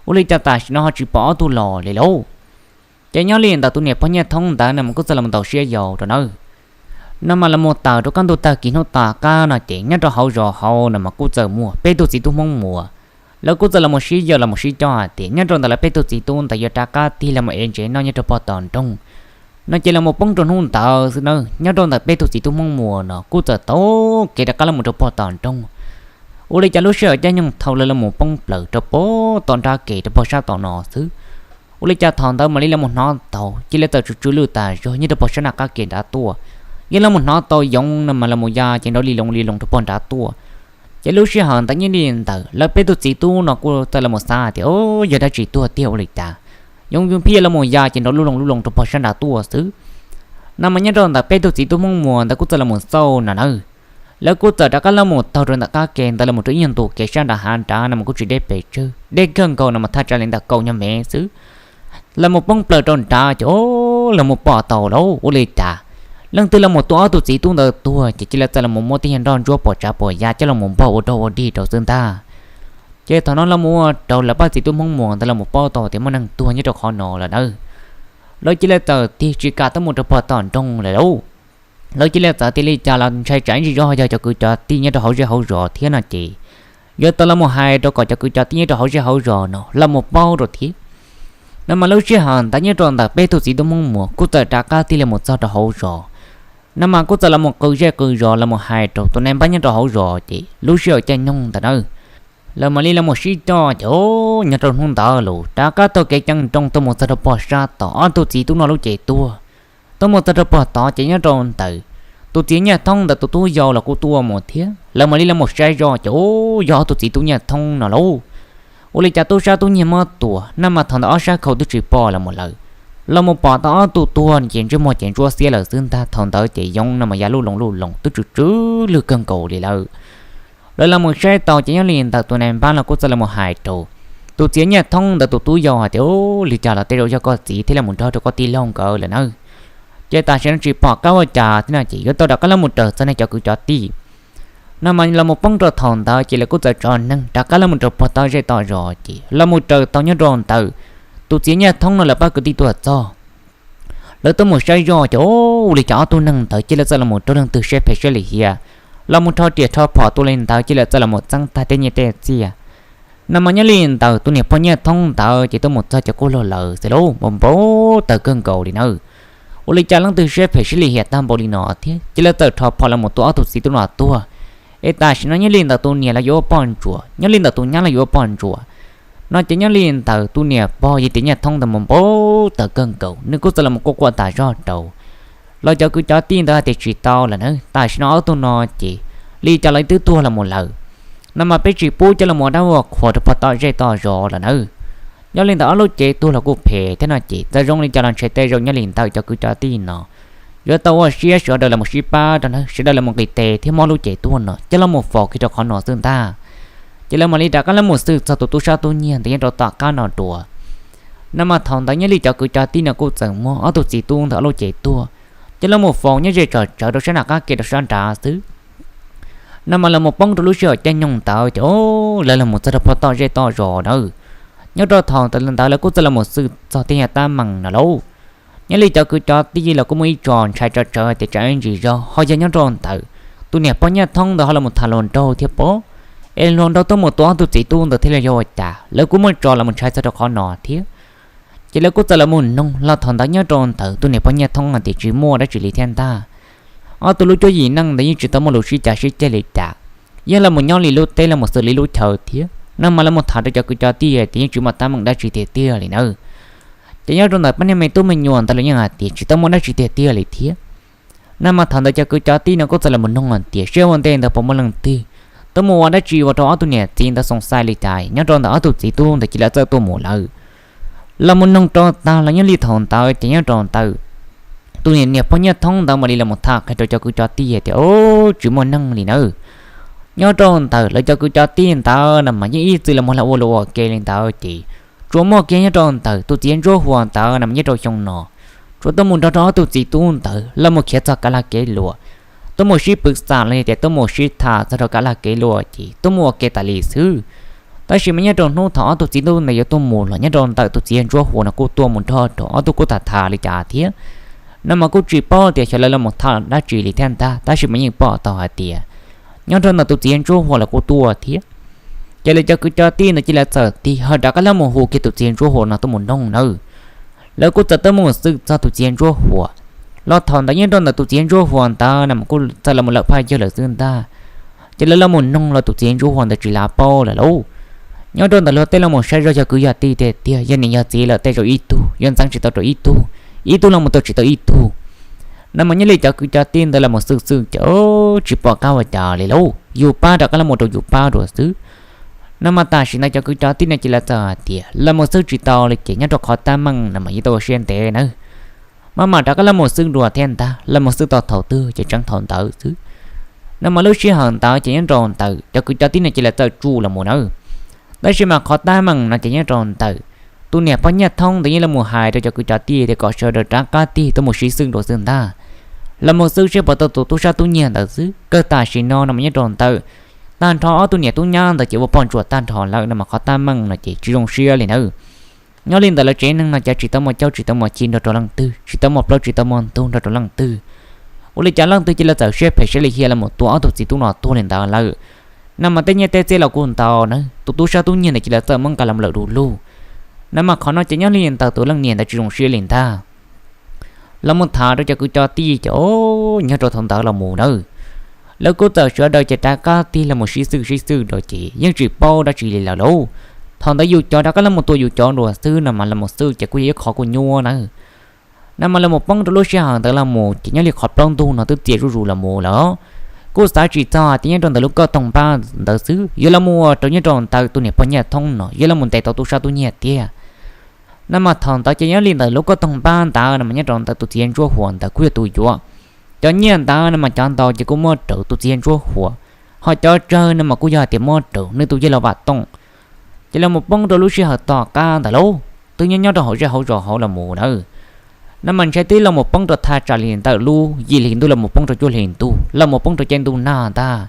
Ua li cas tam sim no ho tsis pom ob tug los li lauj? Ces nyob li ntawm tus niam pog Nyiaj Thoob ntawd no mas kuj txawm los ntaus siab yau rau nawb. No mas los mus tawm rau kaj ntug tag kis hnub tom qab no ces nyob rau hauv zos hauv no mas kuj txawm muaj peb tug txiv tub Hmoob Muas, lawv kuj txawm los mus sib yaum los mus sib coj hais tias nyob rau ntawm lawv peb tug txiv tub ntawd yuav rov qab tig los mus ev ntsev noj nyob rau pog tom nroog. No ces los mus poob rau hnub ntawd xwb nawb, nyob rau ntawm peb tug txiv tub Hmoob Muas no kuj txawm taug kev rov qab los mus rau pog tom nroog. Ua li cas lub sij hawm caij nyoog thaum lawv los mus poob plaws rau pog tom nrab kev rau pog sab tom no xwb, ua li cas thaum ntawd mam li los mus hnov tau cia li txawm tsw tsw lwj tas zog nyob rau pog sab nram qab kev nrad tuaj. Yeej los mus hnov tau yoov no mas los mus ya ces nrov li loos li loos rau pog nrad tuaj. Ces lub sij hawm ntawd nyob li ntawm lawv peb tug txiv tub no kuj txawm los mus xav tias, o, yog dab tsi tuag tiag ua li cas yoov yoov phiaj los mus ya ces nrov lub loos lub loos rau pog sab nrad tuaj xwb. No mas nyob rau ntawm peb tug txiv tub Hmoob Muas ntawd kuj txawm los mus xauj no nawb. Lawv kuj txawm rov qab los mus taug rau ntawm qab kev ntawd los mus rau ib nyuag ntu kev sab nram hav nrad no mas kuj tsis deb pes tsawg, deb kawg nkaus no mas thaj tsam li ntawm kaum nyuag mev xwb. Los mus poob plaws rau nrad ces, o, los mus pom tau lauj, ua li cas leej twg los mus tua ob tug txiv tub ntawd tuag ces cia li txawm los mus muab tej nyuag nroj ntsuab puas tsav puas ya coj los mus npog ua dog ua dig rau xwb ntag. Ces thaum no los mus ua rau lawv pab txiv tub Hmoob Muas ntawd los mus paub tau tias muaj neeg tuag nyob rau qhov no lawm nawb. Lawv cia li txawm tig tsis kam tuaj mus rau pog tom nroog lawm lauj. Lawv cia li txawm tias li cas los ntshai tsam ib ntsis zog ho yog cov kwv cov tij nyob rau hauv zej hauv zos thiab no ces yuav tau los mus hais rau kom cov kwv cov tij nyob rau hauv zej hauv zos no los mus paub rau thiab. No mas lub sij hawm ntawd nyob rau ntawm peb tug txiv tub Hmoob Muas kuj txawm rov qab tig los mus txog rau hauv zos. No mas kuj txawm los mus qw zej qw zos los mus hais rau tus nais npab nyob rau hauv zos ces lub sij hawm caij nyoog ntawd nawb, lawv mam li los mus sib coj ces, o, nyob rau hnub ntawd los rov qab taug kev ceev nrooj tuaj mus txog rau pog sab tod ob tug txiv tub no lub cev tuag. Tuaj mus txog rau pog tod ces nyob rau ntawm tus txiv Nyiaj Thoob ntawd tus tub yau los kuj tuaj mus thiab, lawv mam li los mus saib zoj ces, o, yog ob tug txiv tub Nyiaj Thoob no lauj. Ua li cas tub sab tub nyiag muab tua, no mas thaum ntawd ob sab khau twb tsis pom los mus lawm. Los mus pom tau ob tug tuag ces ntsej muag ces ntsuab xiab lawm xwb ntag, thaum ntawd ces yoov no mas ya lub loos lub loos twb tsw tsw lwj kawg nkaus li lawm. Lawv los mus saib tau ces nyob li ntawm tus nais npab los kuj txawm los mus hais rau tus txiv Nyiaj Thoob ntawd tus tub yau hais tias, o, li cas los tej zaum yog koj txiv thiaj los mus nrog rau koj tij laug nkawd lawm nawb. Ces tam sim no tsis pom qab ua cas thiab no ces yuav tau rov qab los mus raws txog nej cov kwv cov tij. No mas los mus poob rau thaum ntawd ces lawv kuj txawm tso neeg rov qab los mus rau pog tom zej tom zos ces los mus raws tau nyob rau ntawm tus txiv Nyiaj Thoob no lawv pab kwv tij tuaj txog. Lawv tuaj mus saib zoj ces, o, ua li cas ob tug neeg ntawd cia li txawm los mus raug leej twg siab phem siab lim hiam, los mus rho riam rho phom tua li ntawd cia li txawm los mus txeeb tag tej nyiaj tej txiaj. No mas nyob li ntawm tus niam pog Nyiaj Thoob ntawd ces tuaj mus txog ces kuj laug lawm xwb lauj, npau npau taws kawg nkaus li nawb. Ua li cas leej twg siab phem siab lim hiam tag npaum li no thiab cia li txawm rho phom los mus tua ob tug txiv tub no tuag. Es tam sim no nyob li ntawm tus niam los yuav ua poj ntsuam, nyob li ntawm tus nyab los yuav ua poj ntsuam. No ces nyob li ntawm tus niam pog yog tias Nyiaj Thoob ntawd npau npau taws kawg nkaus, nws kuj txawm los mus quaj quaj tas zog rau lawv cov kwv cov tij ntawd hais tias tsis tau lawm na, tam sim no ob tug no ces li cas los twb tuag los mus lawm. No mas peb tsis pub coj los mus ua dab ua qhuas rau pog tom zej tom zos lawm na. Nyob li ntawm ob lub cev tuag los kuj phem thiab no ces txawm zoo li cas los ntshe tej zaum nyob li ntawm cov kwv cov tij no yuav tau ua siab sawv daws los mus sib pab rau na, sawv daws los mus nqis tes thiab muab lub cev tuag no coj los mus faus kiag rau qhov no xwb ntag. Ces lawv mam li rov qab los mus xwb txog tus tub sab tub nyiag ntawd nyob rau tom qab no dua. No mas thaum ntawd nyob li cov kwv cov tij no kuj txawm muab ob tug txiv tub ntawd ob lub cev tuag coj los mus faus nyob ze tsom tsawv rau sab nram qab kev rau sab nrad xwb. No mas los mus poob rau lub sij hawm caij nyoog ntawd ces lawv los mus txog rau pog tom zej tom zos na. Nyob rau thaum ntawd lawv kuj txawm los mus xwb txog tej nyuag teeb meem no lauj. Nyob li cov kwv cov tij los kuj muaj ib tso ntshai tso tsawv tias tsam ib ntsis zog ho yog nyob rau ntawm tus niam pog Nyiaj Thoob ntawd ho los mus tham hluas nraug thiab pob, es hluas nraug tuaj mus tua ob tug txiv tub ntawd thiaj li yog ua cas, lawv kuj muaj tso los mus ntshai txog rau qhov no thiab. Ces lawv kuj txawm los mus noog los thaum ntawd nyob rau ntawm tus niam pog Nyiaj Thoob hais tias tsis muaj dab tsi li thiab ntag. Ob tug lub cuab yim neej ntawd yeej tsis tau muaj lus sib cav sib ceg li cas, yeej los mus nyob li lub teb los mus xws li lub chaw thiab. No mas los mus tham rau cov kwv cov tij hais tias yeej tsis muaj teeb meem dab tsi tiag tiag li na. Ces nyob rau ntawm pab niag me tub me nyuam ntawd los yeej hais tias tsis tau muaj dab tsi tiag tiag li thiab. No mas thaum ntawd cov kwv cov tij no kuj txawm los mus noog hais tias seb ua ntej ntawd puas muaj leej twg tuaj mus ua dab tsi ua rau ob tug niam txiv ntawd xoo xai li cas. Nyob rau ntawm ob tug txiv tub ntawd cia li txawm tuaj mus lawm. Los mus noog rau tag los nyob li thaum ntawd ces nyob rau ntawm tus niam pog Nyiaj Thoob ntawd mam li los mus tham qhia rau cov kwv cov tij hais tias, Au, tsis muaj neeg li nawb. Nyob rau ntawm lawv cov kwv cov tij ntawd no mas yeej ib txwm los mus ua luag ua ke li ntawd ces tsuas muaj kiag nyob rau ntawm tus txiv Ntsuab Huas ntawd no mas nyob rau xyoo no tsuas tuaj mus nrog rau ob tug txiv tub ntawd los mus khiav txog kav lag kev luam, tuaj mus sib pwv xam los yog tias tuaj mus sib tham txog rau kav lag kev luam ces tuaj mus ua ke tas li xwb. Tab sis mas nyob rau hnub thaum ob tug txiv tub ntawd yuav tuaj mus los nyob rau ntawm tus txiv Ntsuab Huas no kuj tuaj mus nrog rau ob tug kuj tham tham li cas thiab. No mas kuj tsis paub tias xyov lawv los mus tham dab tsi li thiab ntag, tab sis mas yeej pom tau hais tias nyob rau ntawm tus txiv Ntsuab Huas los kuj tuaj thiab. Ces lawv cov kwv cov tij ntawd cia li txawm tig hawm rov qab los mus hu kiag tus txiv Ntsuab Huas no tuaj mus noog nawb. Lawv kuj txawm tuaj mus xwm txog tus txiv Ntsuab Huas. Los thaum ntawd nyob rau ntawm tus txiv Ntsuab Huas ntawd no mas kuj txawm los mus lawm phaj yawg lawm xwb ntag. Ces lawv los mus noog los tus txiv Ntsuab Huas ntawd tsis lav paub lawm lauj. Nyob rau ntawm luag tej los mus saib zoj yog kwv yog tij tiag tiag, yog niam yog txiv lawm tej zaum ib tug yuav ntxeev tsis tau rau ib tug, ib tug los mus tau tsis tau ib tug. No mas nyob li cov kwv cov tij ntawd los mus xwm xwm ces tsis pom qab ua cas li lauj, yus pab rov qab los mus rau yus pab dua xwb. No mas tam sim no cov kwv cov tij no cia li txawm hais tias los mus xwm tsis tau li ces nyob rau qhov tab meeg no mas yeej tau ua siab ntev nawb. Maj mam rov qab los mus xwm dua thiab ntag, los mus xwm tau thaum twg ces tseev thaum ntawd xwb. No mas lub sij hawm ntawd ces nyob rau ntawm cov kwv cov tij no cia li txawm tsuj los mus nawb. Tab sis mas qhov tab meeg no ces nyob rau ntawm tus niam pog Nyiaj Thoob ntawd yeej los mus hais rau cov kwv cov tij tias kom sawv daws rov qab tig tuaj mus sib xwm dua xwb ntag. Los mus xwm seb puas tau tus tub sab tub nyiag ntawd xwb. Kawg tam sim no no mas nyob rau ntawm tag nrho ob tug niam tub nyab ntawd ces ua poj ntsuam tag nrho lawm no mas qhov tab meeg no ces tsis zoo siab li nawb. Nyob li ntawm lawv tsev neeg no ces tsis tau muaj caub tsis tau muaj ci nrog rau leej twg, tsis tau muaj plaub tsis tau muaj ntug nrog rau leej twg. Ua li cas leej twg cia li txawm siab phem siab lim hiam los mus tua ob tug txiv tub no tuag li ntawd lawm. No mas tej nyiaj tej txiaj los kuj ntau na, tus tub sab tub nyiag ntawd cia li txawm muab nqa los lawm du lug. No mas qhov no ces nyob li ntawm tus leej niam ntawd tsis zoo siab li ntag. Los mus tham rau cov kwv cov tij ces nyob rau thaum ntawd los mus nawb, lawv kuj txawm sawv daws ces rov qab tig los mus sib xwm sib xwm rau ces yeej tsis paub dab tsi li lawm lauj. Thaum ntawd yus cov rov qab los mus tua yus cov dua xwb no mas los mus xwm ces kuj yog ib qho kuj nyuaj nawb. No mas los mus poob rau lub sij hawm ntawd los mus ces nyob li qhov plaub ntug no twb txias zuj zus los mus lawm. Kuj xav tsis txog tias nyob rau ntawm lub kauj toog npab ntawd xwb yuav los mus ua rau nyob rau ntawm tus niam pog Nyiaj Thoob no yuav los mus ntes tau tub sab tub nyiag tiag. No mas thaum ntawd ces nyob li ntawm lub kauj toog npab ntawd no mas nyob rau ntawm tus txiv Ntsuab Huas ntawd kuj yog tus yuav. Cov nyiaj ntawd no mas cov ntau ces kuj muab rau tus txiv Ntsuab Huas, ho cov tsawg no mas kuj yog hais tias muab rau nws tus yawg laus Vam Tooj. Ces los mus poob rau lub sij hawm tom qab ntawd lauj, twb nyob nyob rau hauv zej hauv zos hauv los mus nawb. No mas ntshai twb los mus poob rau thaj tsam li ntawm lub yim hlis ntuj los mus poob rau cuaj hlis ntuj los mus poob rau caij ntuj nag ntag.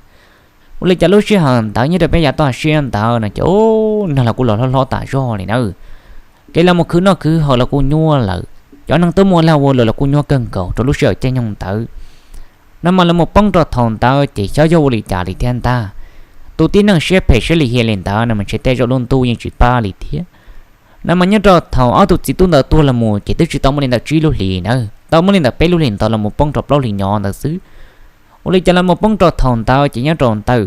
Ua li cas lub sij hawm ntawd nyob rau peb yav toj siab ntawd no ces nag los kuj los hlob hlob tas zog li nawb. Kev los mus khwv noj khwv haus los kuj nyuaj lawm, cov neeg tuaj muaj lag ua luam los kuj nyuaj kawg nkaus rau lub sij hawm caij nyoog ntawd. No mas los mus poob rau thaum ntawd ces xyov yog ua li cas li thiab ntag. Tus tib neeg siab phem siab lim hiam li ntawd no mas ntshe tej zaum lub ntuj yeej tsis pab li thiab. No mas nyob rau thaum ob tug txiv tub ntawd tuag los mus ces twb tsis tau muaj li ntawm tsib lub hlis nawb, tau muaj li ntawm peb lub hlis ntawd los mus poob rau plaub hlis nyob ntawd xwb. Ua li cas los mus poob rau thaum ntawd ces nyob rau ntawm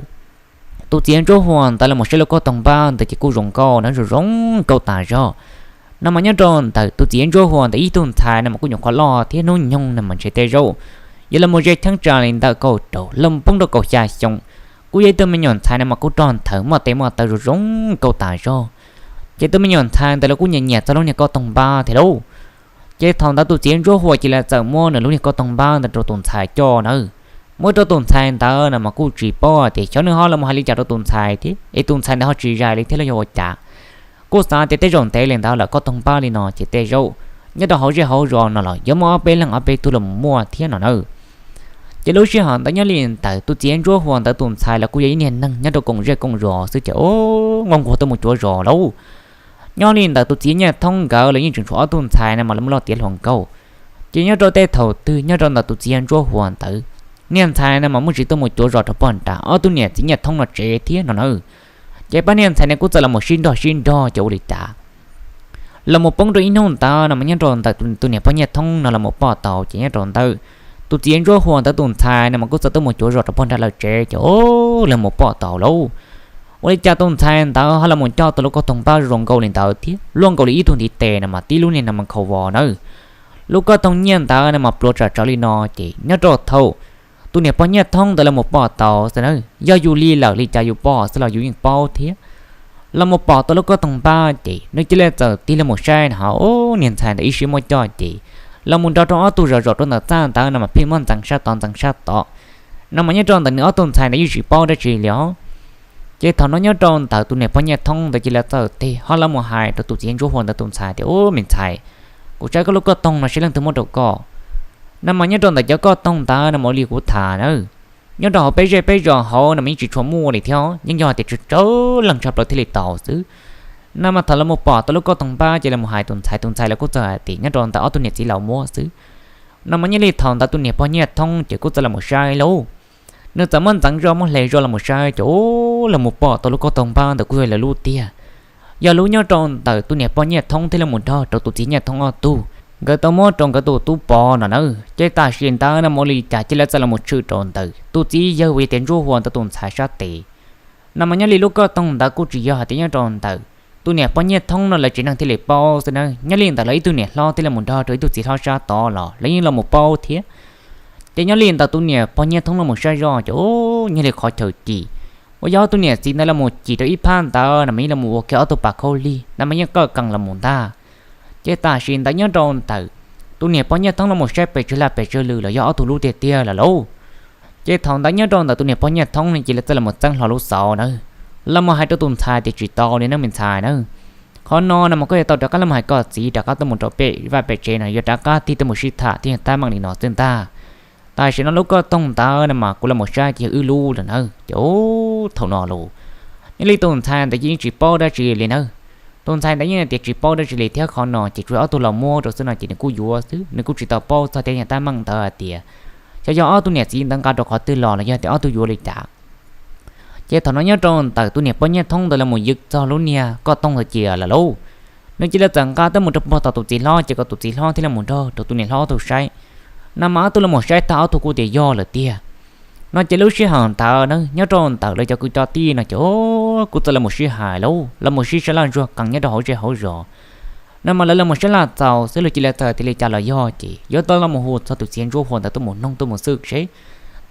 tus txiv Ntsuab Huas ntawd los mus saib lub kauj toog npab ntawd ces kuj zoo nkauj na, zoo zoo nkauj tas zog. No mas nyob rau ntawm tus txiv Ntsuab Huas ntawd ib tug ntxhais no mas kuj nyuam qhuav loj thiab hnub nyoog no mas ntshe tej zaum yuav los mus ze cheeb tsam li ntawm kaum rau los mus poob rau kaum xya xyoo. Kuj yog ib tug me nyuam ntxhais no mas kuj rog nthaws muaj tes muaj taw zoo zoo nkauj tas zog. Ces tus me nyuam ntxhais ntawd los kuj nyiam nyiam txog lub niag kauj toog npab thiab lauj. Ces thaum ntawd tus txiv Ntsuab Huas cia li txawm muab nws lub niag kauj toog npab ntawd rau tus ntxhais coj nawb. Muab rau tus ntxhais ntawd no mas kuj tsis paub tias xyov nws ho los mus hais li cas rau tus ntxhais thiab es tus ntxhais ntawd ho tsis zais li thiab los yog ua cas. Kuj xav tias tej zaum ntev li ntawd lawm kauj toog npab li no ces tej zaum nyob rau hauv zej hauv zos no los yuav muaj ob peb leeg ob peb tug los mus muaj thiab no nawb. Ces lub sij hawm ntawd nyob li ntawm tus txiv Ntsuab Huas ntawd tus ntxhais los kuj yog ib niag neeg nyob rau koom zej koom zos xwb ces nquag nquag tuaj mus cuav zos lauj. Nyob li ntawm tus txiv Nyiaj Thoob nkawd los yeej tseem tshuav ob tug ntxhais no mas lawv muaj loj tiav hluas nkauj. Ces nyob rau tej thaum twg nyob rau ntawm tus txiv Ntsuab Huas ntawd, niag ntxhais no mas muaj tsis tuaj mus cuav zos rau pog nram ob tug niam txiv Nyiaj Thoob no tsev thiab no nawb. Ces pab niag ntxhais no kuj txawm los mus sib nrog sib nrog ces ua li cas los mus poob rau ib hnub ntawd no mas nyob rau ntawm tus niam pog Nyiaj Thoob no los mus pom tau ces nyob rau ntawm tus txiv Ntsuab Huas ntawd tus ntxhais no mas kuj txawm tuaj mus cuav zos rau pog nram lawv tsev ces los mus pom tau lauj. Ua li cas tus ntxhais ntawd ho los mus coj tau lub kauj toog npab zoo nkauj li ntawd thiab luaj nkaus li ib tug ntiv tes no mas tib lub niag no mas nkhaus vos nawb. Lub kauj toog nyiaj ntawd no mas pluav tsam tsawv li no ces nyob rau thaum tus niam pog Nyiaj Thoob ntawd los mus pom tau xwb na, yog yus li lawm li cas yus pom xwb los yus yeej paub thiab. Los mus pom tau lub kauj toog npab ces nws cia li txawm tig los mus saib no, ub, niag ntxhais ntawd ib sij muaj coj ces los mus nrog rau ob tug zom zaws rau ntawm txaj ntawd no mas pheej muab ntxeev sab tod ntxeev sab tod. No mas nyob rau ntawm nws ob tug ntxhais ntawd yeej tsis paub dab tsi li os. Ces thaum no nyob rau ntawm tus niam pog Nyiaj Thoob ntawd cia li txawm tig ho los mus hais rau tus txiv ntsuab huas ntawd tus ntxhais tias, ub, me ntxhais, kuv saib koj lub kauj toog no seb leej twg muab rau koj. No mas nyob rau ntawm cov kauj toog ntawd no mas ua li kuv tham na, nyob rau hauv peb zej peb zos hauv no mas yeej tsis tshua muaj li thiab, yeej yog tias tsawg tsawg leej tshaj plaws thiaj li tau xwb. No mas thaum los mus pom tau lub kauj toog npab ces los mus hais tus ntxhais, tus ntxhais los kuj txawm hais tias nyob rau ntawm ob tug niam txiv los muab xwb. No mas nyob li thaum ntawd tus niam pog Nyiaj Thoob ces kuj txawm los mus saib lauj. Nws txawm muab ntxeev zoj muab hle zoj los mus saib ces, ub, los mus pom tau lub kauj toog npab ntawd kuj yog lawv lub tiag. Yog lub nyob rau ntawm tus niam pog Nyiaj Thoob thiab los mus nrog rau tus txiv Nyiaj Thoob ob tug, nkawd tau muab rau nkawd tus tub Pov no na. Ces tam sim ntawd no mas ua li cas cia li txawm los mus tshwm rau ntawm tus txiv yawg uas yog tias ntsuab huas ntawd tus ntxhais sab tes. No mas nyob li lub kauj toog ntawd kuj tsis yog hais tias nyob rau ntawm tus niam pog Nyiaj Thoob no lawv tsev neeg thiaj li paub xwb na, nyob li ntawm lawv ib tug niam hlob thiab los mus nrog rau ib tug txiv hlob sab tod los lawv yeej los mus paub thiab. Ces nyob li ntawm tus niam pog Nyiaj Thoob los mus saib zoj ces, ub, nyob li qhov chaw cim uas yog ob tug niam txiv ntawd los mus cim rau ib phab ntawd no mas yeej los mus ua kiag ob tug pas khaub lig no mas yeej qawj qees los mus ntag. Ces tam sim ntawd nyob rau ntawm tus niam pog Nyiaj Thoob los mus saib pes tsawg laj pes tsawg lwm los yog ob tug lub tiag tiag lawm lauj. Ces thaum ntawd nyob rau ntawm tus niam pog Nyiaj Thoob ne cia li txawm los mus txeeb hlo lub xauv na, los mus hais rau tus ntxhais tias, tsis tau li nawb me ntxhais na, qhov no no mas koj yuav tau rov qab los mus hais koj txiv rov qab tuaj mus rau pem vaj pem tsev no yuav rov qab tig tuaj mus sib tham thiab yog tab meeg li no xwb ntag. Tam sim no lub kauj toog ntawd no mas kuv los mus saib ces yog wb lub lawm na. Ces thaum no los nyob li tus ntxhais ntawd ces yeej tsis paub dab tsi li na. Tus ntxhais ntawd yeej tias tsis paub dab tsi li thiab, qhov no ces tsuas ob tug los muab rau xwb no ces nws kuj yuav xwb, nws kuj tsis tau paub txog thiab yog tab meeg ntawd hais tias xyov yog ob tug niam txiv ntawd nqa rau qhov twg los los yog tias ob tug yuav li cas. Ces thaum no nyob rau ntawm tus niam pog Nyiaj Thoob ntawd los mus yws txog lub niag kauj toog ntawd cia lawm lauj, nws cia li txawm nqa tuaj mus rau puag tom tus txiv hlob ces kom tus txiv hlob thiaj los mus nrog rau tus niam hlob ob tug saib. No mas ob tug los mus saib tag ob tug kuj tias yog lawm tiag. No ces lub sij hawm ntawd na nyob rau ntawm lawv cov kwv cov tij no ces kuj txawm los mus sib hais lauj, los mus sib sab laj ntsuag qees nyob rau hauv zej hauv zos. No mas lawv los mus sab laj txaus xwb lawv cia li txawm tias li cas los yog ces yuav tau los mus hu txog tus txiv ntsuab huas ntawd tuaj mus noog tuaj mus xwb seb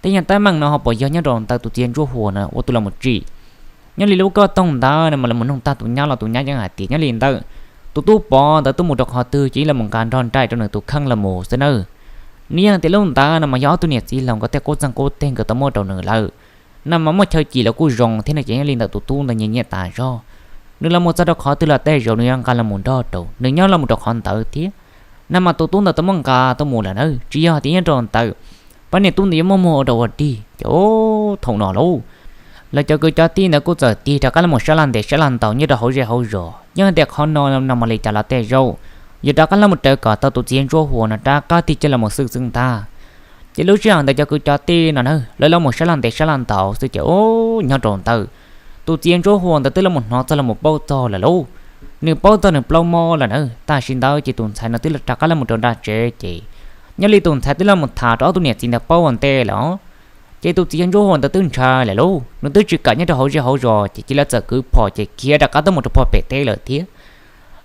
tej yam teeb meem no ho puas yog nyob rau ntawm tus txiv ntsuab huas no ua tus los mus tsim. Nyob li lub kauj toog ntawd no mas los mus noog tag tus nyab los tus nyab yeej hais tias nyob li ntawd tus tub Pov ntawd tuaj mus rau qhov twg ces yeej los mus nqa nrog nraim rau nws tus kheej los mus xwb nawb. Nws yeej hais tias lub ntawd no mas yog ob tug niam txiv laus nkawd tej qub txeeg qub teg nkawd tau muab rau nws lawm. No mas muaj chaw cim los kuj zoo thiab no ces nyob li ntawd tus tub ntawd nyiam nyiam tas zog. Nws los mus txog rau qhov twg los tej zaum nws yuav nqa los mus nrog rau nws nyob los mus rau qhov ntawd thiab. No mas tus tub ntawd tau muab nqa tuaj mus lawm na, tsis yog tias nyob rau ntawd pab niam tub ntawd yuav muaj muag ua rau ua dig ces thaum no lauj, lawv cov kwv cov tij ntawd kuj txawm tig rov qab los mus sab laj ntev sab laj ntaus nyob rau hauv zej hauv zos, yog hais tias qhov no no mas li cas los tej zaum yuav rov qab los mus raws kom tau tus txiv ntsuab huas no rov qab tig coj los mus xwb xwb ntag. Ces lub sij hawm ntawd cov kwv cov tij no na lawv los mus sab laj ntev sab laj ntaus xwb ces nyob rau ntawd tus txiv ntsuab huas ntawd twb los mus hnov txog los mus paub txog lawm lauj. Nws paub txog nws plaub mob lawm na, tam sim ntawd ces tus ntxhais no twb rov qab los mus rau nram tsev ces nyob li tus ntxhais twb los mus tham rau ob tug niam txiv ntawd paub ua ntej lawm os. Ces tus txiv ntsuab huas ntawd twb ntshai lawm lauj, nws twb tsis kam nyob rau hauv zej hauv zos ces cia li txawm kwv phom ces khiav rov qab tuaj mus rau puag pem teb lawm thiab.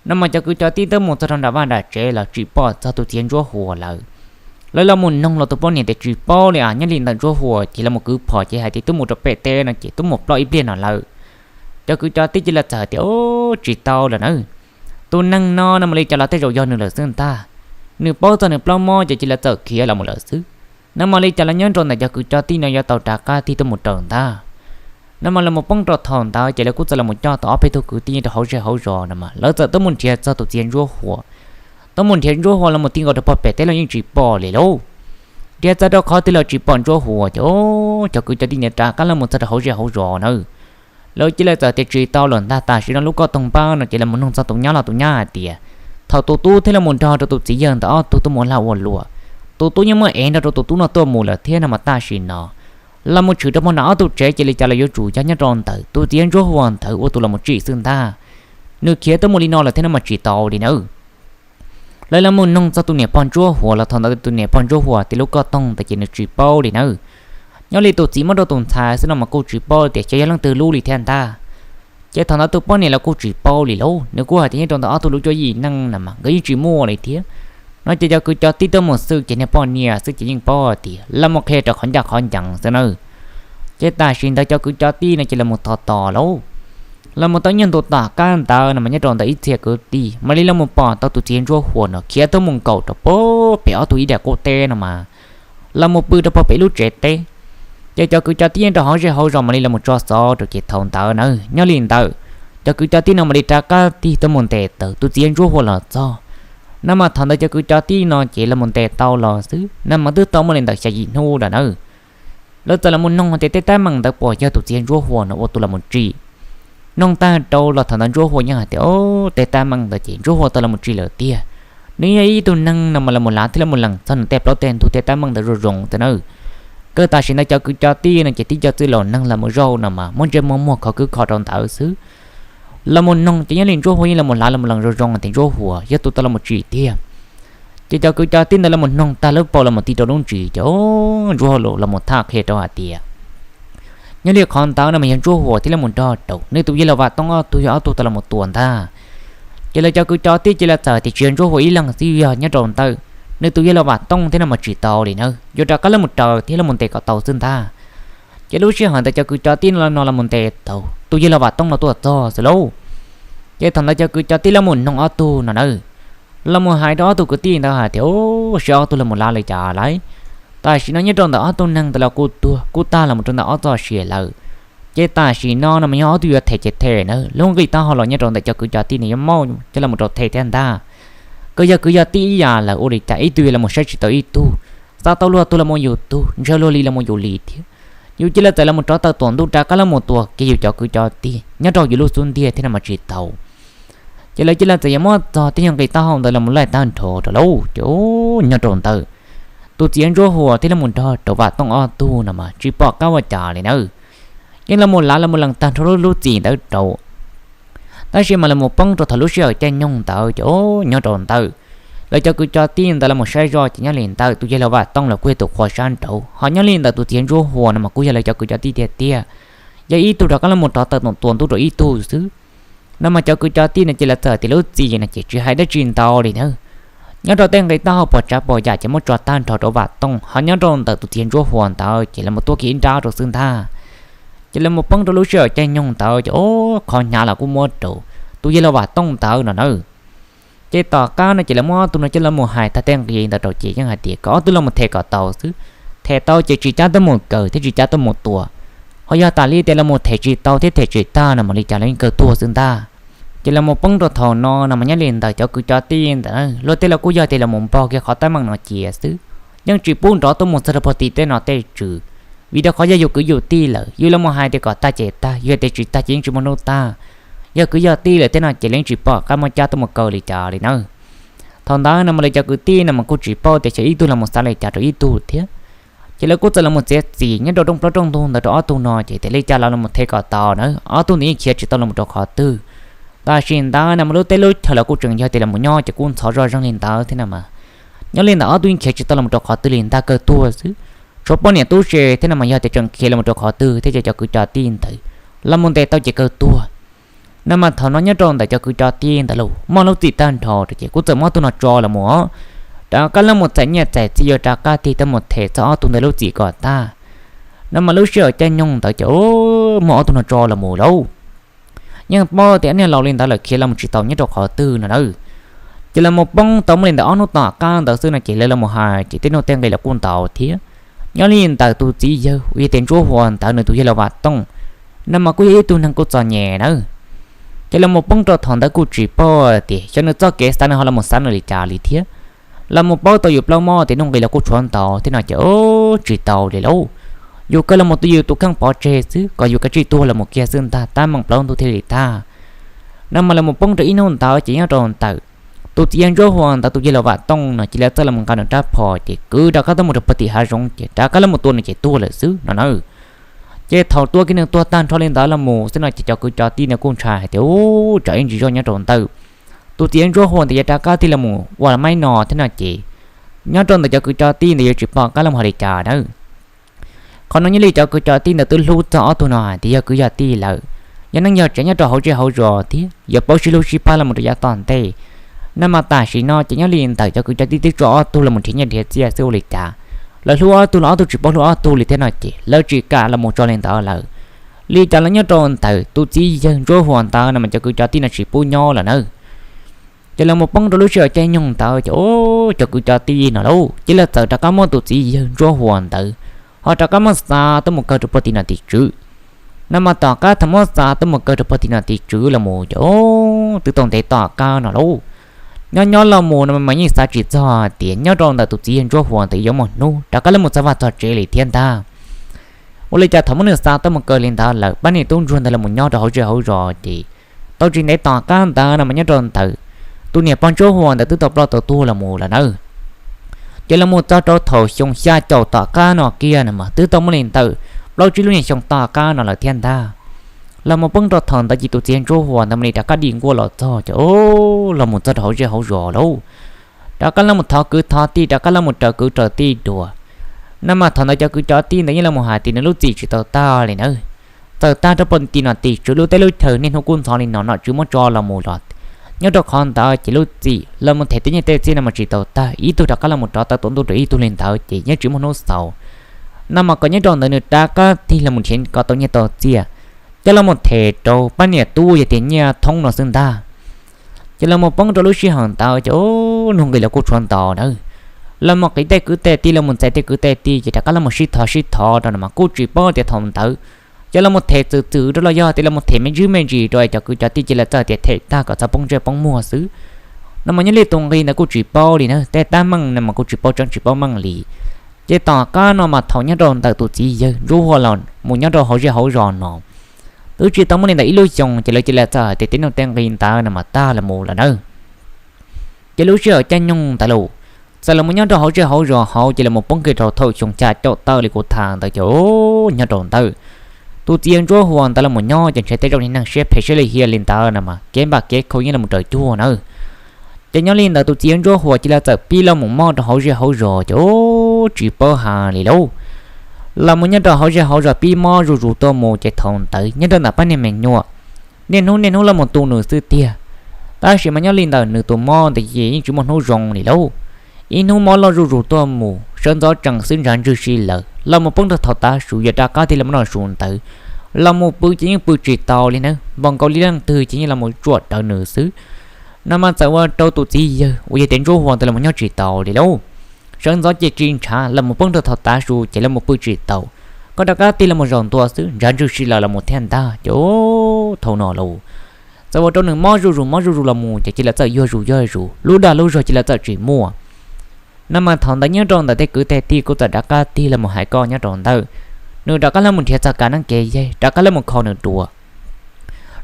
No mas cov kwv cov tij twb mus txog rau nram vaj nram tsev los tsis pom txog tus txiv ntsuab huas lawm. Lawv los mus noog los tus poj niam tias tsis paub li as, nyob li ntawm ntsuab huas ces los mus kwv phom ces hais tias twb mus rau pem teb no ces twb mus ploj ib pliag no lawm. Cov kwv cov tij cia li txawm hais tias, ub, tsis tau lawm na, tus neeg no no mas li cas los tej zaum yog nws lawm xwb ntag. Nws paub txog nws plaub mob ces cia li txawm khiav los mus lawm xwb. No mas li cas los nyob rau ntawm cov kwv cov tij no yuav tau rov qab tig tuaj mus raws ntag. No mas los mus poob rau thaum ntawd ces lawv kuj txawm los mus coj tau ob peb tug kwv tij rau hauv zej hauv zos no mas lawv txawm tuaj mus nrhiav txog tus txiv ntsuab huas. Tuaj mus nrhiav ntsuab huas los mus ti nkaus rau puag pem teb los yeej tsis pom li lauj. Nrhiav txog rau qhov twg los tsis pom ntsuab huas ces cov kwv cov tij ntawd rov qab los mus txog rau hauv zej hauv zos na. Lawv cia li txawm tias tsis tau lawm ntag, tam sim no lub kauj toog npab no ces los mus noog txog tus nyab los tus nyab hais tias thaum tus tub thiab los mus nrog rau tus txiv yawg ntawd ob tug tuaj mus lag ua luam, tus tub yeej muaj ev nrog rau tus tub no tuaj mus lawm thiab no mas tam sim no los mus tshwm rau puag nram ob tug tsev ces li cas los yuav tsum yog nyob rau ntawm tus txiv ntsuab huas ntawd ua tus los mus tsim xwb ntag. Nws khiav tuaj mus li no lawm thiab no mas tsis tau li nawb. Lawv los mus noog txog tus niam pog ntsuab huas los thaum ntawd tus niam pog ntsuab huas tias lub kauj toog ntawd ces nws tsis paub li nawb. Nyob li tus txiv muab rau tus ntxhais xwb no mas kuj tsis paub tias xyov yog leej twg lub li thiab ntag. Ces thaum ntawd tus poj niam los kuj tsis paub li lauj, nws kuj hais tias nyob rau ntawm ob tug lub cuab yim neej no mas nkawd yeej tsis muaj li thiab. No ces cov kwv cov tij tuaj mus xwb ces niag poj niam xwb ces yeej paub tias los mus qhia rau qhov ncaj qhov ncees xwb na. Ces tam sim ntawd cov kwv cov tij no ces los mus tos tos lauj, los mus tau nyiaj ntu tom qab ntawd no mas nyob rau ntawm ib txhia kwv tij mam li los mus pom tau tus txiv ntsuab huas no khiav tuaj mus nkaum rau pem ob tug ib daim qub teb no mas los mus pw rau pem lub tsev teb. Ces cov kwv cov tij nyob rau hauv zej hauv zos mam li los mus tso xov rau ces thaum ntawd na, nyob li ntawd cov kwv cov tij no mam li rov qab tig tuaj mus ntes taws tus txiv ntsuab huas los txog. No mas thaum ntawd cov kwv cov tij no ces los mus ntes tau los xwb no mas twb tau muaj li ntawm xya yim hnub lawm na. Lawv txawm los mus noog tias tej teeb meem ntawd puas yog tus txiv ntsuab huas no ua tus los mus tsim. Noog tag rau los thaum ntawd ntsuab huas yeej hais tias, o, tej teeb meem ntawd ces ntsuab huas tau los mus tsim lawm tiag. Nws yog ib tug neeg no mas los mus lav thiab los mus lees txog nws tej plaub tej ntug tej teeb meem ntawd zoo zoo xwb na. Kawg tam sim ntawd cov kwv cov tij no ces tib co txwj laus neeg los mus zaum no mas muab ntsej muag muag khov kwb kho rau ntawd xwb. Los mus noog ces nyob li ntsuab huas yeej los mus lav los mus lees zoo zoo tias ntsuab huas yog tus tau los mus tsim tiag. Ces cov kwv cov tij ntawd los mus noog tag lub paus los mus ti rau lub ntsis ces ntsuab huas los mus tham qhia rau hais tias nyob li qhov ntawd no mas yog ntsuab huas thiab los mus nrog rau nws tus yawg laus Vam Tooj ob tug yog ob tug tau los mus tua ntag. Ces lawv cov kwv cov tij ces lawv txawm tias tsis yog ntsuab huas ib leeg xwb, yog nyob rau ntawm nws tus yawg laus Vam Tooj thiab no mas tsis tau li na, yuav rov qab los mus raws thiab los mus ntes kom tau xwb ntag. Ces lub sij hawm ntawd cov kwv cov tij no los mus ntes tau tus yawg laus Vam Tooj no tuaj txog xwb lauj. Ces thaum ntawd cov kwv cov tij los mus noog ob tug no na, los mus hais rau ob tug kwv tij ntawd hais tias, u, seb ob tug los mus lav li cas lawm. Tam sim no nyob rau ntawm ob tug neeg ntawd los kuj tuag kuj tag los mus rau ntawm ob txoj sia lawm. Ces tam sim no no mas yog ob tug yuav them ces them na, lub nqis taub hau los nyob rau ntawm cov kwv cov tij no yuav muab coj los mus rau them thiab ntag. Kawg yog kwv yog tij ib yam lawm ua li cas ib tug yuav los mus saib tsis tau ib tug, xav tau luag tus los mus yus tus, ntshaw luag li los mus yus li thiab. Yus cia li txawm los mus rov tawm tuam ntuj rov qab los mus tua kiag yus cov kwv cov tij nyob rau yus lub xub ntiag thiab no mas tsis tau. Ces lawv cia li txawm yuav muab txog tej nyuag nqis taub hau ntawd los mus laij tag nrho rau lauj. Ces nyob rau ntawm tus txiv ntsuab huas thiab los mus nrog rau Vam Tooj ob tug no mas tsis pom qab ua cas li na, yeej los mus lav los mus lees tag nrho lub lub txim ntawd rau. Tab sis mas los mus poob rau thaum lub sij hawm caij nyoog ntawd ces nyob rau ntawm lawv cov kwv cov tij ntawd los mus saib zoj ces nyob li ntawm tus yawg laus Vam Tooj los kuj yog tus qhua sab nraud, ho nyob li ntawm tus txiv ntsuab huas no mas kuj yog lawv cov kwv cov tij tiag tiag, yog ib tug rov qab los mus rov tawm tuam ntuj rau ib tug xwb. No mas cov kwv cov tij no ces lawv txawm tias lub txim no ces tsis hais dab tsi ntau li na. Nyob rau tej nqis taub hau pos tsav pos yam ces muab tso tag nrho rau Vam Tooj, ho nyob rau ntawm tus txiv ntsuab huas ntawd ces lawv mus tuaj kiag ib nrab rau xwb ntag. Ces lawv mus poob rau lub sij hawm caij nyoog ntawd ces qhov hnyav los kuj muab rau tus yawg laus Vam Tooj ntawd no na. Ces tom qab no ces lawv muab ob tug no coj los mus hais tag tej nqi ntawd rau ces yeej hais tias kom ob tug los mus them kom tau xwb. Them tau ces tsis cab tuaj mus kaw thiab tsis cab tuaj mus tua. Ho yog tas li tias los mus them tsis tau thiab them tsis tag no mam li cas los yeej kawg tuag xwb ntag. Ces los mus poob rau thaum no no mas nyob li ntawm cov kwv cov tij ntawd luag tej los kuj yog tias los mus npog kiag qhov teeb meem no cia xwb, yeej tsis pub nrov tuaj mus txog rau pem tim tej nom tej tswv. Vim rau qhov yog yus kwv yus tij lawm, yus los mus hais tias kom tag ces tag, yog tias tsis tag ces yeej tsis muaj hnub tag. Yog kwv yog tij lawm tej no ces yeej tsis pom qab muab cab tuaj mus kaw li cas li na. Thaum ntawd no mas lawv cov kwv tij no mas kuj tsis paub tias xyov ib tug los mus xav li cas rau ib tug thiab. Ces lawv kuj txawm los mus txiav txim nyob rau rooj plaub rooj ntug ntawd rau ob tug no ces tias li cas los los mus them kom tau na, ob tug ntawd yeej khiav tsis tau los mus rau qhov twg. Tam sim ntawd no mas lub teb lub chaw los kuj tseem yog tias los mus nyob ces kuj ntxhov zoj zeeg li ntawd thiab no mas. Nyob li ntawd ob tug yeej khiav tsis tau los mus rau qhov twg li ntag, kawg tuag xwb. Tshuav poj niam tub se thiab no mas yog tias tseem khiav los mus rau qhov twg thiab ces cov kwv cov tij ntawd los mus ntes tau ces kawg tuag. No mas thaum no nyob rau ntawm cov kwv cov tij ntawd los muaj lub txim tag nrho rau ces kuj txawm muab ob tug no tso los mus, rov qab los mus txais nyiaj txais txiaj yuav rov qab tig tuaj mus them txog ob tug ntawd lub txim kom tag. No mas lub sij hawm caij nyoog ntawd ces muab ob tug no tso los mus lauj. Yeej paub tias niag laus li ntawd lawm khiav los mus tsis tau nyob rau qhov twg no na. Ces los mus poob tau muaj li ntawm ob hnub tom qab ntawd xwb no ces lawv los mus hais ces tej nuj tej nqi los kuj ntau thiab. Nyob li ntawm tus txiv yawg uas yog tias ntsuab huas ntawd nws tus yawg laus Vam Tooj, no mas kuj yog ib tug neeg kuj txom nyem na. Ces los mus poob rau thaum ntawd kuj tsis paub tias xyov nws txoj kev xav nws ho los mus xav nws li cas li thiab. Los mus paub tau yus plaub mob tias nuj nqis los kuj tshuav ntau thiab no ces tsis tau li lauj. Yus kawg los mus tu yus tus kheej pov tseg xwb kom yus kav tsij tuag los mus kiag xwb ntag, tab meeg plaub ntug thiaj li tag. No mas los mus poob rau ib hnub ntawd ces nyob rau ntawm tus txiv yawg ntsuab huas ntawd tus yawg laus Vam Tooj no ces lawv txawm los mus nqa nws rab phom ces kwv rov qab tuaj mus rau puag tim hav zoov ces rov qab los mus tua nws ces tuag lawm xwb no na. Ces thaum tua kiag nws tuag tag nrho li ntawd los mus xwb no ces cov kwv cov tij no kuj ntshai hais tias, u, tsam ib ntsis zoj nyob rau ntawm tus txiv yawg ntsuab huas ntawd yuav rov qab tig los mus ua maib no thiab no ces nyob rau ntawm cov kwv cov tij ntawd yuav tsis pom qab los mus hais li cas na. Qhov no nyob li cov kwv cov tij ntawd twb hlub txog ob tug no hais tias yog kwv yog tij lawm, yog neej yog tsav nyob rau hauv zej hauv zos thiab yuav paub sib hlub sib pab los mus rau yav tom ntej. Nag mas tam sim no ces nyob li ntawm cov kwv cov tij twb tso ob tug los mus nrhiav nyiaj nrhiav txiaj xwb ua li cas, lawv hlub ob tug los ob tug tsis paub hlub ob tug li thiab no ces lawv tsis kam los mus tso li ntawd lawm. Li cas los nyob rau ntawm tus txiv yawg Ntsuab Huas ntawd no mas cov kwv cov tij no tsis pub nyob lawm nawb. Ces los mus poob rau lub sij hawm caij nyoog ntawd ces cov kwv cov tij no lauj, ces lawv txawm rov qab muab tus txiv yawg Ntsuab Huas ntawd ho rov qab muab xa tuaj mus kaw rau puag tim nom tim tswv. Nag mas tom qab thaum muab xa tuaj mus kaw rau puag tim nom tim tswv los mus ces twb tau ntev tom qab no lauj, nyob nyob los mus no mas yeej xav tsis txog tias nyob rau ntawm tus txiv yawg Ntsuab Huas ntawd yuav muaj hnub rov qab los mus txog vaj txog tsev li thiab ntag. Ua li cas thaum muab nws xa tuaj mus kaw li ntawd lawm pab niam tub ntsuag ntawd los mus nyob rau hauv zej hauv zos ces tau tsis ntev tom qab ntawd no mas nyob rau ntawm tus niam pog Ntsuab Huas ntawd twb tau ploj tau tuag los mus lawm nawb. Ces los mus txog rau thaum xyoo xya caum tom qab no kiag no mas twb tau muaj li ntawm plaub tsib lub niag xyoo tom qab no lawm thiab ntag. Los mus poob rau thaum ntawd ces tus txiv Ntsuab Huas ntawd mam li rov qab dim nkuaj los txog ces los mus txog rau hauv zej hauv zos lauj, rov qab los mus thov kwv thov tij, rov qab los mus raws kwv raws tij dua. Nag mas thaum ntawd cov kwv cov tij ntawd yeej los mus hais tias nws lub txim tsis tau tag li nawb, txawm tag rau puag tim nom tim tswv lub teb lub chaw niaj hnub kub ntxhov li no nom tswv muab tso los mus los, nyob rau qhov ntawd ces lub txim los mus them tej nyiaj tej txiaj no mas tsis tau tag, ib tug rov qab los mus rov tawm tuaj ntuj rau ib tug li ntawd ces yeej tsis muaj hnub xaus. Nag mas kom nyob rau ntawd nws rov qab tig los mus nrhiav kom tau nyiaj tau txiaj, coj los mus them rau pab niam tub yog tias nyiaj thoob no xwb ntag. Ces los mus poob rau lub sij hawm ntawd ces nug nqis los kuj tshuav ntau nawb. Los mus qiv tej kwv tej tij, los mus txais tej kwv tej tij ces rov qab los mus sib thov sib thov rau no mas kuj tsis paub tias thaum ntawd ces los mus them txwm txwm rau los yog tias los mus them me ntsis me ntsis rau es cov kwv cov tij cia li txawj tias them tag kom txhob poob ntsej poob muag xwb. No mas nyob li tus nqi ntawd kuj tsis paub li na, tej tab meeg no mas kuj tsis paub tseeb tsis paub meej li. Ces tom qab no mas thaum nyob rau ntawm tus txiv yawg Ntsuab Huas los mus nyob rau hauv zej hauv zos no twb tsis tau muaj li ntawm ib lub xyoos ces lawv cia li txawj hais tias tej nuj tej nqi ntawd no mas tag los mus lawm nawb. Ces lub sij hawm caij nyoog ntawd los txawm los mus nyob rau hauv zej hauv zos hauv ces los mus poob kiag rau thaum xyoo xya caum tawm li kuv tham ntawd ces nyob rau ntawd tus txiv yawg Ntsuab Huas ntawd los mus nyob ces ntshe tej zaum niag neeg siab phem siab lim hiam li ntawd no mas kev npam kev khaus yeej los mus raws cuag nawb. Ces nyob li ntawd tus txiv yawg Ntsuab Huas cia li txawm pib los mus mob rau hauv zej hauv zos ces tsis paub hais li lauj. Los mus nyob rau hauv zej hauv zos pib mob zuj zus tuaj mus ces thaum ntawd nyob rau ntawm pab niag me nyuam niaj hnub niaj hnub los mus tu nws xwb tiag. Tab sis mas nyob li ntawm nws tus mob ntawd ces yeej tsis muaj hnub zoo li lauj. Ib hnub mob loj zuj zus tuaj mus sawv ntxov tsees xwb ntshav ntswg si lawm, los mus poob rau thaum tav su yuav rov qab tig los mus noj su ntawd, los mus pw ces yeej pw tsis tau li nawb, npaum nkaus li leej twg ces yeej los mus tsuam rawv nws xwb. No mas txawm ua rau tus txiv yawg uas yog tias Ntsuab Huas ntawd los mus nyob tsis tau li lauj. Sawv ntxov ces ris ntshav los mus poob rau thaum tav su ces los mus pw tsis tau, koj rov qab tig los mus zaum ntua xwb ntshav ntswg si lawm los mus thiab ntag ces thaum no lauj, txawm ua rau nws mob zuj zus mob zuj zus los mus ces cia li txawm yuag zus yuag zus, lub dag lub zog cia li txawm tsis muaj. No mas thaum ntawd nyob rau ntawm tej kwv tej tij kuj txawm rov qab tig los mus hais koj nyob rau ntawd, nws rov qab los mus nrhiav txog kav neeb kev yaig rov qab los mus kho nws dua.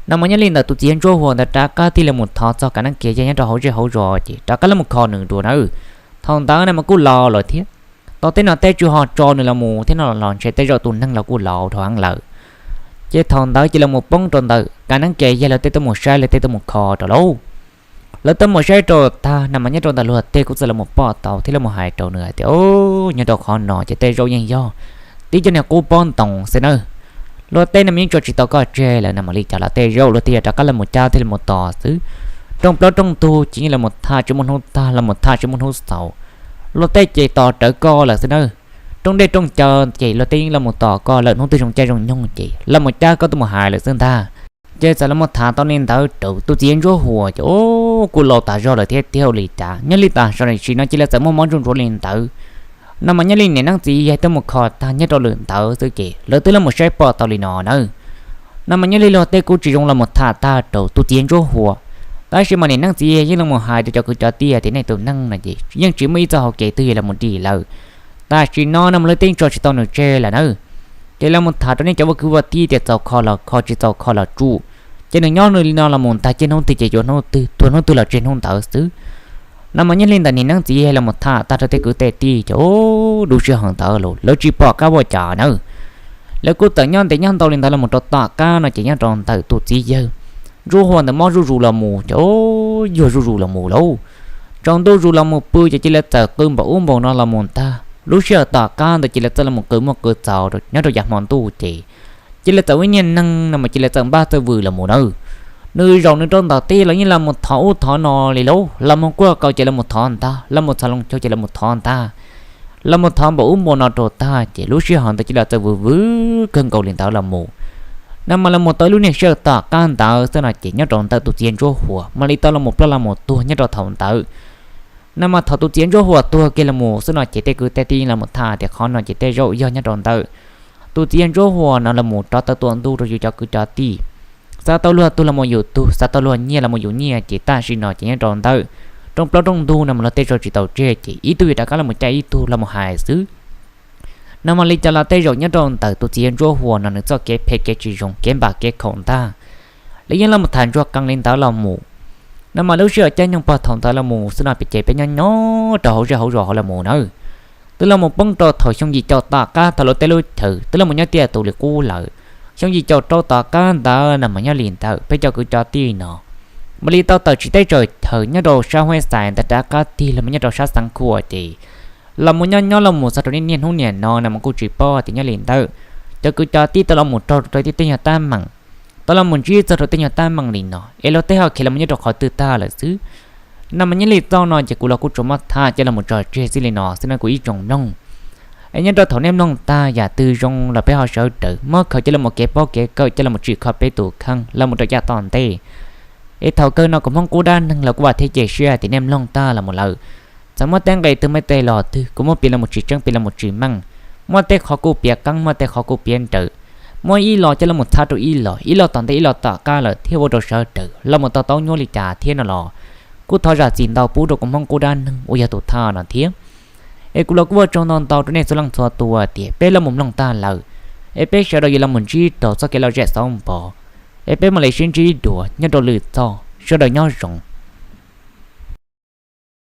No mas nyob li ntawm tus txiv yawg Ntsuab Huas ntawd rov qab tig los mus thov txog kav neeb kev yaig nyob rau hauv zej hauv zos ces rov qab los mus kho nws dua nawb. Thaum ntawd no mas kuj laus lawm thiab, tau tej no tej tswv ho tso nws los mus thiab no los ntshe tej zaum tus neeg los kuj laus dhau heev lawm. Ces thaum ntawd ces los mus poob rau ntawm kav neeb kev yaig lawv tej tuaj mus saib lawv tej tuaj mus kho rau lauj. Lawv tuaj mus saib rau tag no mas nyob rau ntawm luag tej kuj txawm los mus pom tau thiab los mus hais rau nws hais tias, Nyob rau qhov no ces tej zaum yeej yog tib cov niag qub pob ntoos xwb nawb. Luag tej no mas yeej tso tsis tau koj tseg lawm no mas li cas los tej zaum luag tej yog rov qab los mus cab thiab los mus tos xwb. Rooj plaub rooj ntug ces yeej los mus tham tsis muaj hnub tag los mus tham tsis muaj hnub xaus. Luag tej ces tos rawv koj lawm xwb nawb. Rooj dej rooj cawv ces luag tej yeej los mus tos koj lawm, hnub twg zoo caij zoo nyoog ces los mus cab koj tuaj mus hais lawm xwb ntag. Ces txawm los mus tham tau li ntawd rau tus txiv yawg Ntsuab Huas ces kuj laus tas zog lawm thiab tiag ua li cas nyob li tam sim no cia li txawm muaj mob ntsuj ntsuav li ntawd. No mas nyob li niam neeb txiv yaig tuaj mus kho tag nyob rau lwm ntawd xwb ces lawv twb los mus saib pom tau li no nawb. No mas nyob li luag tej kuj tsis zoo los mus tham tag rau tus txiv yawg Ntsuab Huas, tab sis mas niam neeb txiv yaig yeej los mus hais rau cov kwv cov tij tias nej tus neeg no ces yeej tsis muaj ib txoj hau kev twg yuav los mus dim lawm. Tam sim no no mas luag tej tso tsis tau nws tseg lawm nawb. Ces los mus tham rau nej cov ua kwv ua tij tias txaus kho los kho, tsis txaus kho los tsum, ces nws nyob nws li no los mus ntag, ciaj hnub twg ces yuav hnub twg, tuag hnub twg los tseg hnub ntawd xwb. No mas nyob li ntawm niam neeb txiv yaig los mus tham tag rau tej kwv tej tij ces lub sij hawm ntawd los lawv tsis pom qab ua cas nawb. Lawv kuj txawm nyob ntev nyob ntau li ntawd los mus rau tom qab no ces nyob rau ntawm tus txiv yawg Ntsuab Huas ntawd mob zuj zus los mus ces yuag zuj zus los mus lauj. Tsaus ntuj zus los mus pw ces cia li txawm qw npaum ub npaum no los mus ntag. Lub sij hawm tom qab ntawd cia li txawm los mus qw muaj qw txaus nyob rau yav hmo ntuj ces cia li txawm ua ib niag neeg no mas cia li txawm npaj txawj vwm los mus nawb. Nws zaum nws rau ntawm teb los yeej los mus thov ub thov no li lauj, los mus kuaj qau ces los mus thov ntag, los mus txhos loo caug ces los mus thov ntag, los mus thov npaum ub npaum no rau tag ces lub sij hawm ntawd cia li txawm vwm vwm kawg nkaus li ntawd los mus. No mas los mus tau ib lub niag sij hawm tom qab ntawd xwb no ces nyob rau ntawm tus txiv ntsuab huas mam li tau los mus ploj los mus tuag nyob rau thaum ntawd. No mas thaum tus txiv ntsuab huas tuag kiag los mus xwb no ces tej kwv tej tij los mus tham tias qhov no ces tej zaum yog nyob rau ntawm tus txiv ntsuab huas no los mus rov tawm tuam ntuj rau yus cov kwv cov tij. Xav tau luag tug los mus yus tug, xav tau luag nyiaj los mus yus nyiaj ces tam sim no ces nyob rau ntawm rooj plaub rooj ntug no mas luag tej zaum tsis tau tseg ces ib tug yuav rov qab los mus caij ib tug los mus hais xwb. No mas li cas los tej zaum nyob rau ntawm tus txiv ntsuab huas no nws txoj kev phem kev tsis zoo kev npam kev khaum ntag. Lawv yeej los mus tham ntsuag qees li ntawd los mus. No mas lub sij hawm caij nyoog pog thaum ntawd los mus xwb no peb ces peb nyob nyob rau hauv zej hauv zos hauv los mus nawb. Twb los mus poob rau thaum xyoo yim caum tom qab thaum lawv tej lub chaw twb los mus nyob tiaj tus li qub lawm. Xyoo yim caum rau tom qab ntawd no mas nyob li ntawd peb cov kwv cov tij no mam li tau tawm tsiv teb tsaws chaw nyob rau sab Huab Xais ntawd rov qab tig los mus nyob rau sab Xeev Khuam ces los mus nyob nyob los mus txog rau niaj niaj hnub niam no no mas kuj tsis paub tias nyob li ntawd cov kwv cov tij tau los mus raug rau tej nyuag teeb meem, tau los mus ntsib txog rau tej nyuag teeb meem li no es luag tej ho khiav los mus nyob rau qhov twg tag lawm xwb. No mas nyob li txoj no ces kuv los kuj tsuas muab tham coj los mus tso tseg xwb li no xwb nawb kuv ib tsoom mloog. Es nyob rau thaum nej mloog tag yam twg zoo los peb ho sawv daws muab khaws coj los mus kev paub kev kawm coj los mus tsim kho peb tus kheej los mus rau yav tom ntej. Es thaum kawg no kuv Hmoob Qub dab neeg los kuj vam thiab cia siab tias nej mloog tag los mus lawm, txawm muaj tej nqe twg muaj tej lo twg kuv muab piav los mus tsis tseeb piav los mus tsis meej, muaj tej qhov kuj piav qeeb muaj tej qhov kuj piav nrawm, muaj ib lo coj los mus txhab rau ib lo, ib lo tom ntej ib lo tom qab lawm thiab ua rau sawv daws los mus tau taub nyuab li cas thiab no los kuj thov zam txim ntau pub rau kuv Hmoob Qub dab neeg uas yog tus tham no thiab. Es kuv los kuj ua tsaug ntau ntau rau nej txhua leej txhua tus tias peb los mus mloog tag lawm, es peb sawv daws yuav los mus ntsib rau txoj kev lom zem xauv npov, es peb mam li sib ntsib dua nyob rau lwm txoj, sawv daws nyob zoo.